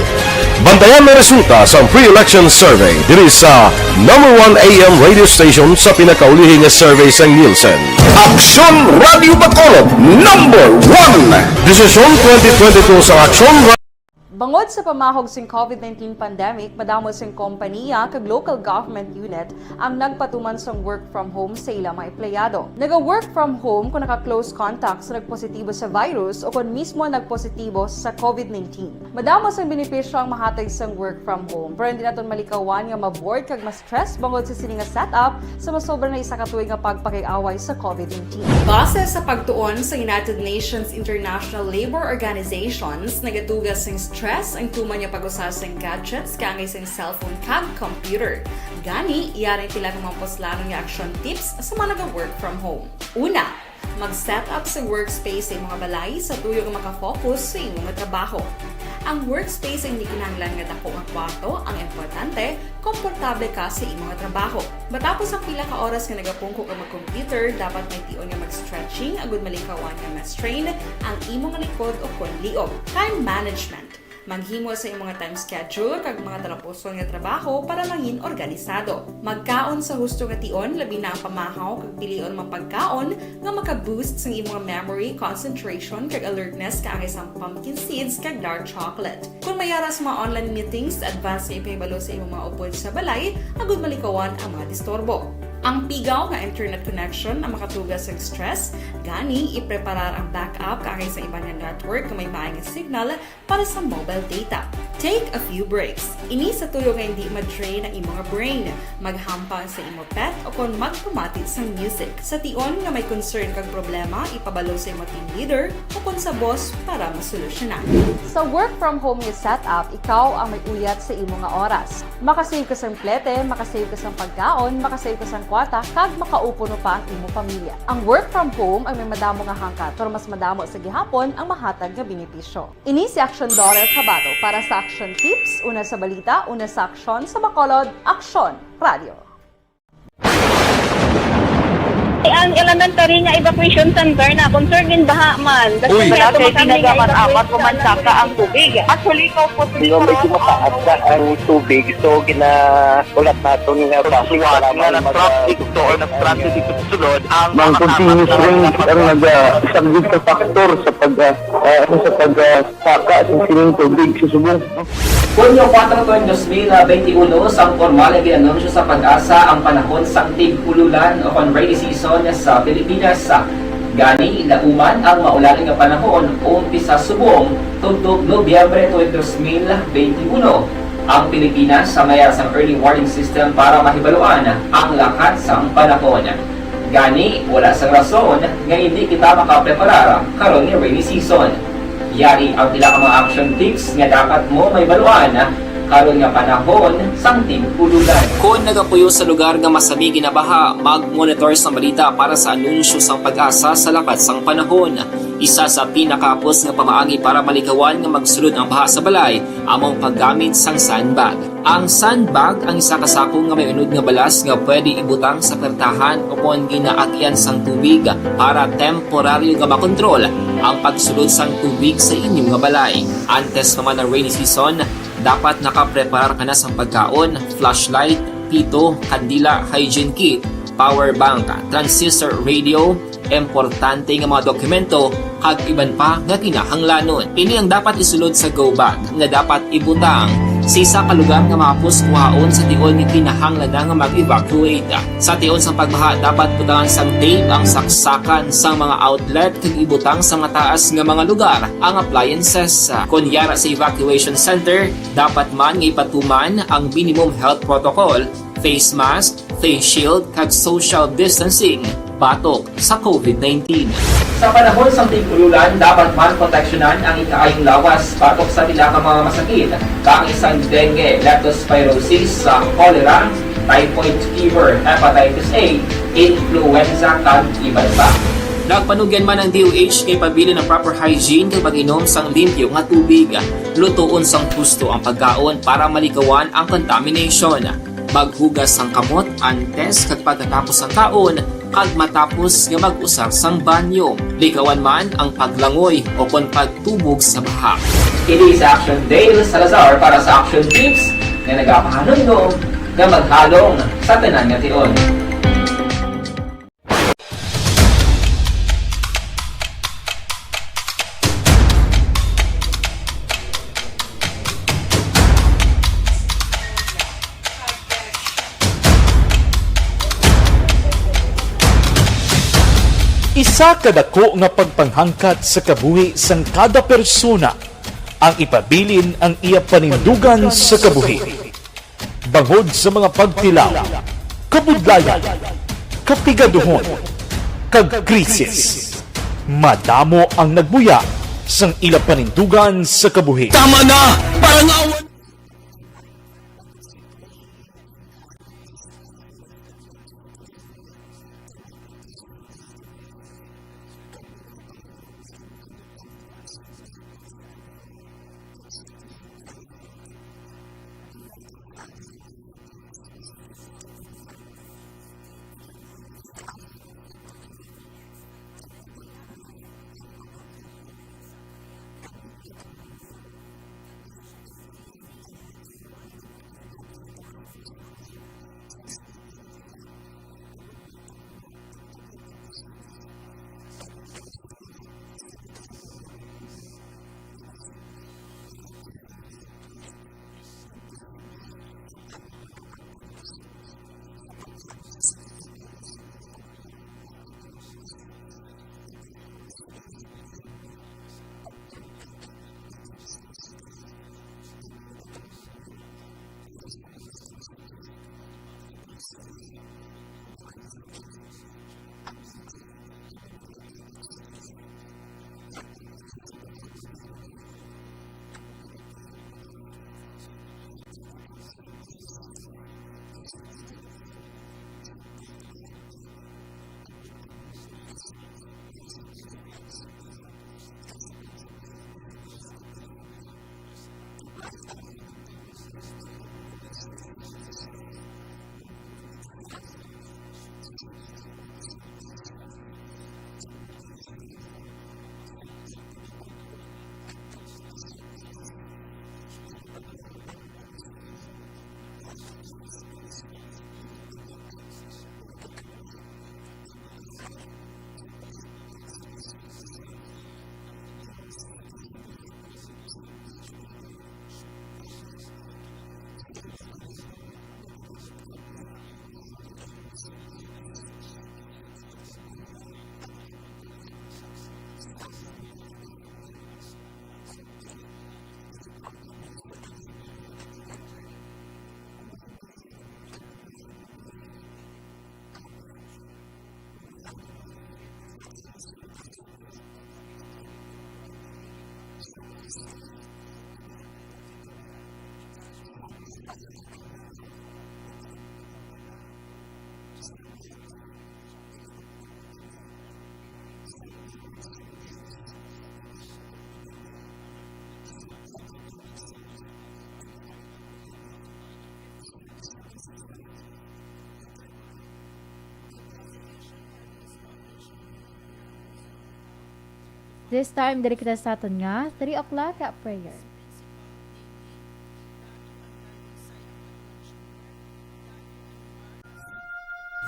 Bantayan ang resulta sang pre-election survey diri sa number one A M radio station sa pinakaulihi nga survey sang Nielsen. Aksyon Radyo Bacolod, number one. Desisyon twenty twenty-two sa Aksyon Radyo Bangod sa pamahog sing COVID nineteen pandemic, madamo sing kompaniya kag local government unit ang nagpatuman sang work from home sa ila mga empleyado. Naga-work from home kung naka-close contact sa nagpositibo sa virus o kon mismo nagpositibo sa COVID nineteen. Madamo sang benepisyo ang mahatag sang work from home, pero hindi naton malikawan nga ma-bored kag ma-stress bangod sa sini nga setup sa masobra na isa ka tuig nga pagpakig-away sa COVID nineteen. Base sa pagtuon sa United Nations International Labor Organizations, nagatuga sing stress ang tuman nga pag-usa sing gadgets kaangay sing cellphone kag computer. Gani, yari ang pila ka mga puslanon nga action tips sa mga naga-work from home. Una, mag-set up sa workspace sa imo nga balay sa tuyo nga makafocus sa imo nga trabaho. Ang workspace ay hindi kinahanglan nga dako nga kwarto, ang importante, komportable ka sa imo nga trabaho. Matapos ang pila ka oras nga nagapungko ka mag-computer, dapat may tion nga mag-stretching agud malikawan nga ma-strain ang imo nga likod o kon liog. Time management. Maghimo sa imo nga time schedule kag mga talapuson nga trabaho para mangin organisado. Magkaon sa husto nga tion, labi na ang pamahaw kag pilion man pagkaon nga maka-boost sang imo nga memory, concentration, kag alertness kaangay sang pumpkin seeds kag dark chocolate. Kon may ara sa mga online meetings, advance nga ipahibalo sa imo mga upod sa balay agud malikawan ang mga disturbo. Ang pigaw nga internet connection ang makatuga sang stress, gani ipreparar ang backup kaangay sa iban nga network nga may maay nga signal para sa mobile data. Take a few breaks. Ini sa tuyo nga hindi ma-drain ang imo nga brain. Maghampang sa imo pet o kon magpamati sang music. Sa tion nga may concern kag problema, ipabalo sa imo team leader o kon sa boss para masolusyonan. Sa work from home nga setup, ikaw ang may uyat sa imo nga oras. Makasave ka sang plete, makasave ka sang pagkaon, makasave ka sang kwarta, kag makaupo no pa ang imo pamilya. Ang work from home ay may madamo nga hangkat, pero mas madamo sa gihapon ang mahatag nga benepisyo. Ini si Action Daughter Cabato para sa Action Tips, una sa balita, una sa aksyon, sa Bacolod, Aksyon Radio. Ang elementary nga evacuation center na concern gid baha man. Uy. Wala kay tinaga man apat o man saka ang tubig. Actually, ikaw po, medyo mataas na ang tubig, so gina-, ulat naton nga traffic, nga mag-, nag-traffic to or nag-traffic dito sa sulod, ang mga continuous rain ang nag-, ah, isang big factor sa pag, ah, ah, ano, sa pag, ah, saka sa sining tubig sa subong. Hunyo kuwatro tuig dos mil benti uno, sang pormal nga gin-anunsyo sa PAGASA ang panahon sang tig-ululan o kon rainy season sa Pilipinas. Gani, lauman ang maulan nga panahon umpisa subong tubtob Nobyembre tuig dos mil benti uno. Ang Pilipinas may ara sang early warning system para mahibaluan ang lakat sang panahon. Gani, wala sang rason nga indi kita makapreparar karon nga rainy season. Yari ang pila ka mga action tips nga dapat mo mahibaluan karon nga panahon sang tig-ululan. Kon nagapuyo sa lugar nga masami ginabaha, mag-monitor sang balita para sa anunsyo sang PAGASA sa lakat sang panahon. Isa sa pinakahapos nga pamaagi para malikawan nga magsulod ang baha sa balay amo ang paggamit sang sandbag. Ang sandbag ang isa ka sako nga may unod nga balas nga pwede ibutang sa pertahan o kon ginaagyan sang tubig para temporaryo nga makontrol ang pagsulod sang tubig sa inyo nga balay. Antes pa man ang rainy season, dapat nakapreparar ka na sang pagkaon, flashlight, pito, kandila, hygiene kit, power bank, transistor radio, importante nga mga dokumento, kag iban pa nga kinahanglanon. Ini ang dapat isulod sa go bag nga dapat ibutang sa isa ka lugar nga mahapos kuhaon sa tion nga kinahanglan na nga mag-evacuate. Sa tion sang pagbaha, dapat butangan sang tape ang saksakan sang mga outlet kag ibutang sa mataas nga mga lugar ang appliances. Kon yara sa evacuation center, dapat man nga ipatuman ang minimum health protocol, face mask, face shield, kag social distancing batok sa covid nineteen. Sa panahon sang tig-ululan, dapat man proteksyonan ang ikaayong lawas batok sa pila ka mga masakit, kaangay sang dengue, leptospirosis, sa cholera, typhoid fever, hepatitis A, influenza, kag iban pa. Nagpanugyan man ang D O H nga ipabilin ang proper hygiene kag pag-inom sang limpyo nga tubig. Lutoon sang husto ang pagkaon para malikawan ang contamination. Maghugas sang kamot antes kag pagkatapos sang kaon kag matapos nga mag-usar sang banyo. Likawan man ang paglangoy o kon pagtubog sa baha. Ini si Action Dale Salazar para sa Action Tips nga nagapahanumdom nga maghalong sa tanan nga tion. Isa ka dako nga pagpanghangkat sa kabuhi sang kada persona ang ipabilin ang iya panindugan sa kabuhi. Bangod sa mga pagtilaw, kabudlayan, kapigaduhon, kag krisis, madamo ang nagbuya sang ila panindugan sa kabuhi. Tama na! Parangawan! This time, diri kita sa aton nga three o'clock prayer.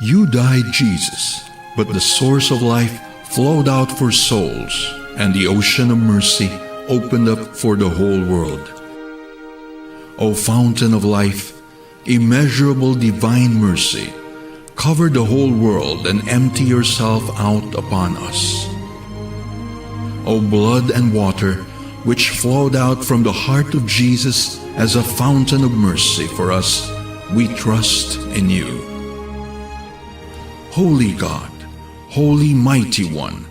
You died, Jesus, but the source of life flowed out for souls, and the ocean of mercy opened up for the whole world. O fountain of life, immeasurable divine mercy, cover the whole world and empty yourself out upon us. O blood and water, which flowed out from the heart of Jesus as a fountain of mercy for us, we trust in you. Holy God, Holy Mighty One,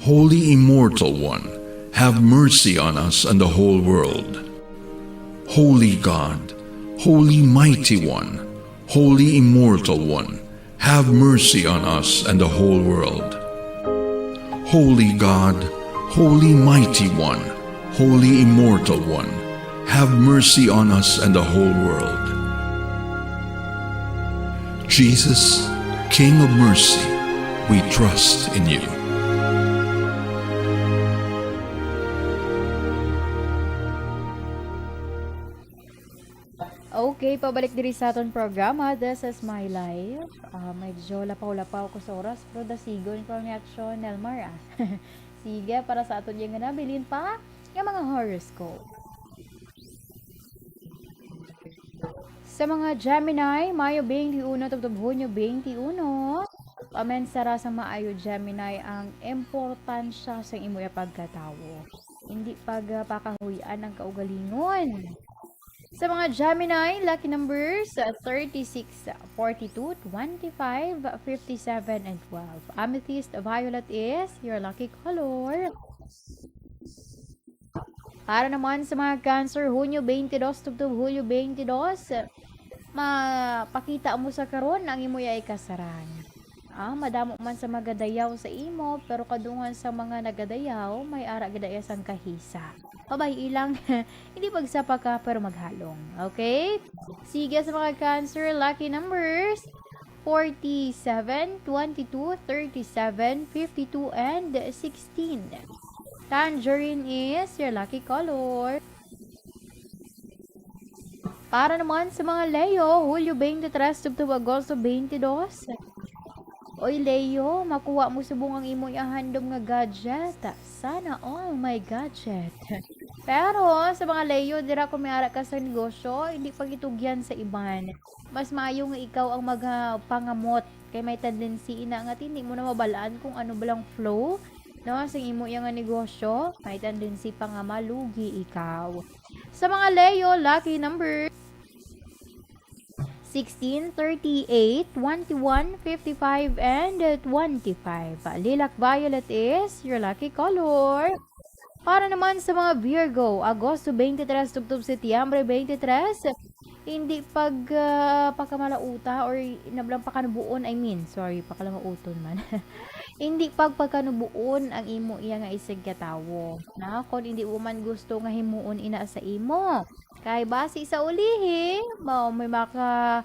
Holy Immortal One, have mercy on us and the whole world. Holy God, Holy Mighty One, Holy Immortal One, have mercy on us and the whole world. Holy God, Holy Mighty One, Holy Immortal One, have mercy on us and the whole world. Jesus, King of mercy, we trust in you. Okay, pabalik diri sa aton programa, This Is My Life. Ah, medyo lapaw-lapaw ko sa oras, pero dasigon ko ang reaksyon, Nelmar, ah. Sige, para sa aton yang nga nabilin pa nga mga horoscope. Sa mga Gemini, Mayo twenty-one tubtob Hunyo twenty-one, pamensara sa maayo, Gemini, ang importansya sa imo pagkatawo. Hindi pagpakahuy-an ang kaugalingon. Sa mga Gemini, lucky numbers, uh, thirty-six, forty-two, twenty-five, fifty-seven, and twelve. Amethyst violet is your lucky color. Para naman sa mga Cancer, Hunyo twenty-two tubtob Hulyo twenty-two, mapakita mo sa karon ang imo yay kasarang. Ah, madamo man sa magadayaw sa imo, pero kadungan sa mga nagadayaw, may ara gid iya sang kahisa. Pabay-i lang, hindi magsapa ka, pero maghalong. Okay? Sige, sa mga Cancer, lucky numbers, forty-seven, twenty-two, thirty-seven, fifty-two, and sixteen. Tangerine is your lucky color. Para naman sa mga Leo, Hulyo twenty-three tubtob Agosto twenty-two. Oy, Leo, makuha mo subong ang imo ihahandom nga gadget. Sana all may gadget. Pero sa mga Leo, dira kung may ara ka sa negosyo, hindi pagitugyan sa iban. Mas maayo nga ikaw ang magapangamot, kay may tendency ina nga hindi mo na mabalaan kung ano ba lang flow, no, sing imo iya nga negosyo, may tendency pa nga malugi ikaw. Sa mga Leo, lucky number sixteen, thirty-eight, twenty-one, fifty-five, and twenty-five. Lilac violet is your lucky color. Para naman sa mga Virgo, Agosto twenty-three tubtob Setyembre twenty-three, hindi pag, ah, pagkamalauta or nablang pakanubuon, I mean, sorry, pakalamauton man. Hindi pag pagkanubuon ang imo iya nga isigkatawo, na kon hindi mo man gusto nga himuon ina sa imo. Kay basi sa ulihi, mao may maka-,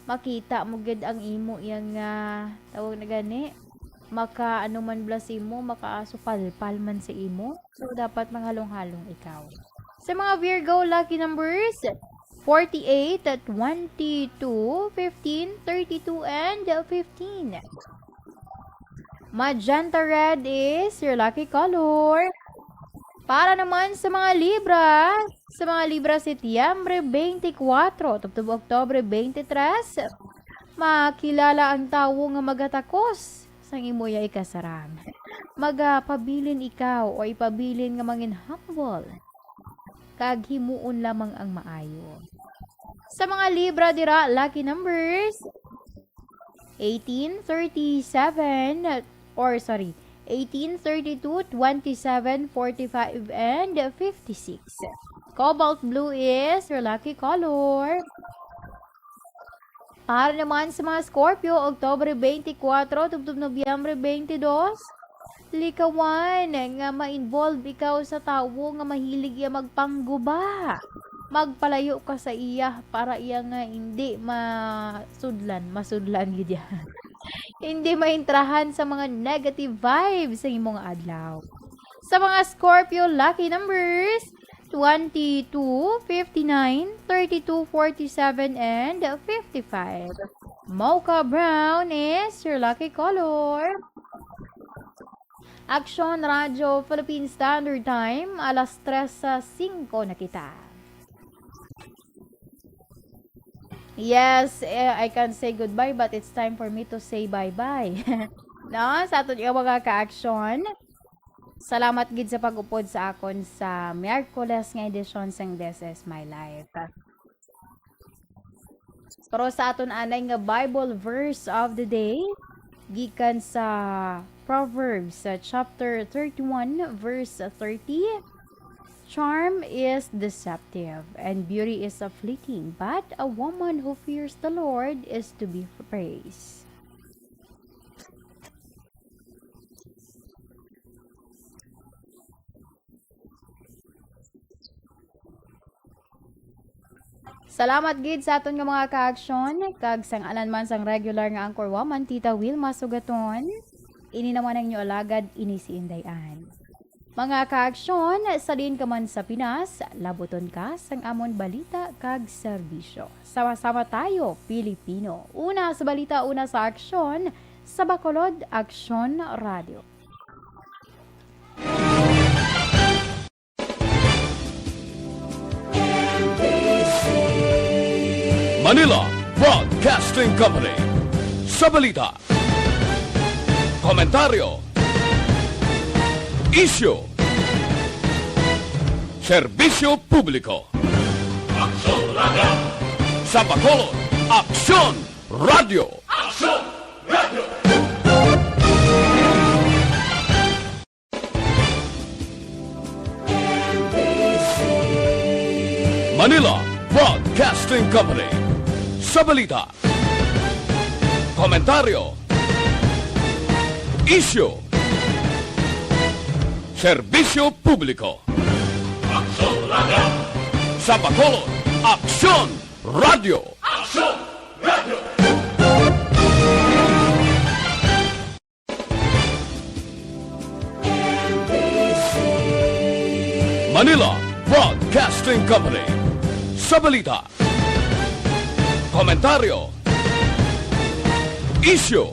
makita mo gid ang imo iya nga, tawag na gani, maka-ano man bala sa imo, makaasupalpal man sa imo. So, dapat manghalong-halong ikaw. Sa mga Virgo, lucky numbers, forty-eight, twenty-two, fifteen, thirty-two, and fifteen. Magenta red is your lucky color. Para naman sa mga Libra, sa mga Libra, Setyembre twenty-four, tubtob Oktubre twenty-three, makilala ang tawo nga magatakos sang imo iya ikasarang. Magapabilin ikaw o ipabilin nga mangin humble, kag himuon lamang ang maayo. Sa mga Libra dira, lucky numbers, eighteen, thirty-seven, or sorry, eighteen, thirty-two, twenty-seven, forty-five, and fifty-six. Cobalt blue is your lucky color. Para naman sa mga Scorpio, Oktubre twenty-four tubtob Nobyembre twenty-two, likawan nga ma-involve ikaw sa tawo nga mahilig iya magpangguba. Magpalayo ka sa iya para iya nga hindi masudlan, masudlan gid iya. Hindi maintrahan sa mga negative vibes sa imong adlaw. Sa mga Scorpio lucky numbers, twenty-two, fifty-nine, thirty-two, forty-seven, and fifty-five. Mocha brown is your lucky color. Aksyon Radyo Philippine Standard Time, alas tres sa singko na kita. Yes, eh, I can say goodbye, but it's time for me to say bye-bye. No? Sa aton nga mga kaaksyon, salamat gid sa pag-upod sa akon sa Miyerkules nga edisyon sang This Is My Life. Pero sa aton anay nga Bible verse of the day, gikan sa Proverbs, uh, chapter thirty-one, verse thirty, "Charm is deceptive, and beauty is fleeting, but a woman who fears the Lord is to be praised." Salamat gid sa aton nga mga kaaksyon, kag sang alan man sang regular nga anchor woman, Tita Wilma Sugaton. Ini naman ang inyo alagad, ini si Inday Ann. Mga kaaksyon, sa diin ka man sa Pinas, labuton ka sang amon balita kag serbisyo. Sama-sama tayo, Pilipino. Una sa balita, una sa aksyon, sa Bacolod Aksyon Radio. Manila Broadcasting Company. Sa balita, komentaryo, isyu, serbisyo publiko. Aksyon Radio. Sa Bacolod, Aksyon Radio. Aksyon Radio. Manila Broadcasting Company. Sa balita, komentaryo, isyu, serbisyo publiko. Aksyon Radio. Sa Bacolod, Aksyon Radio. Aksyon Radio. Manila Broadcasting Company. Sa balita, komentaryo, isyu,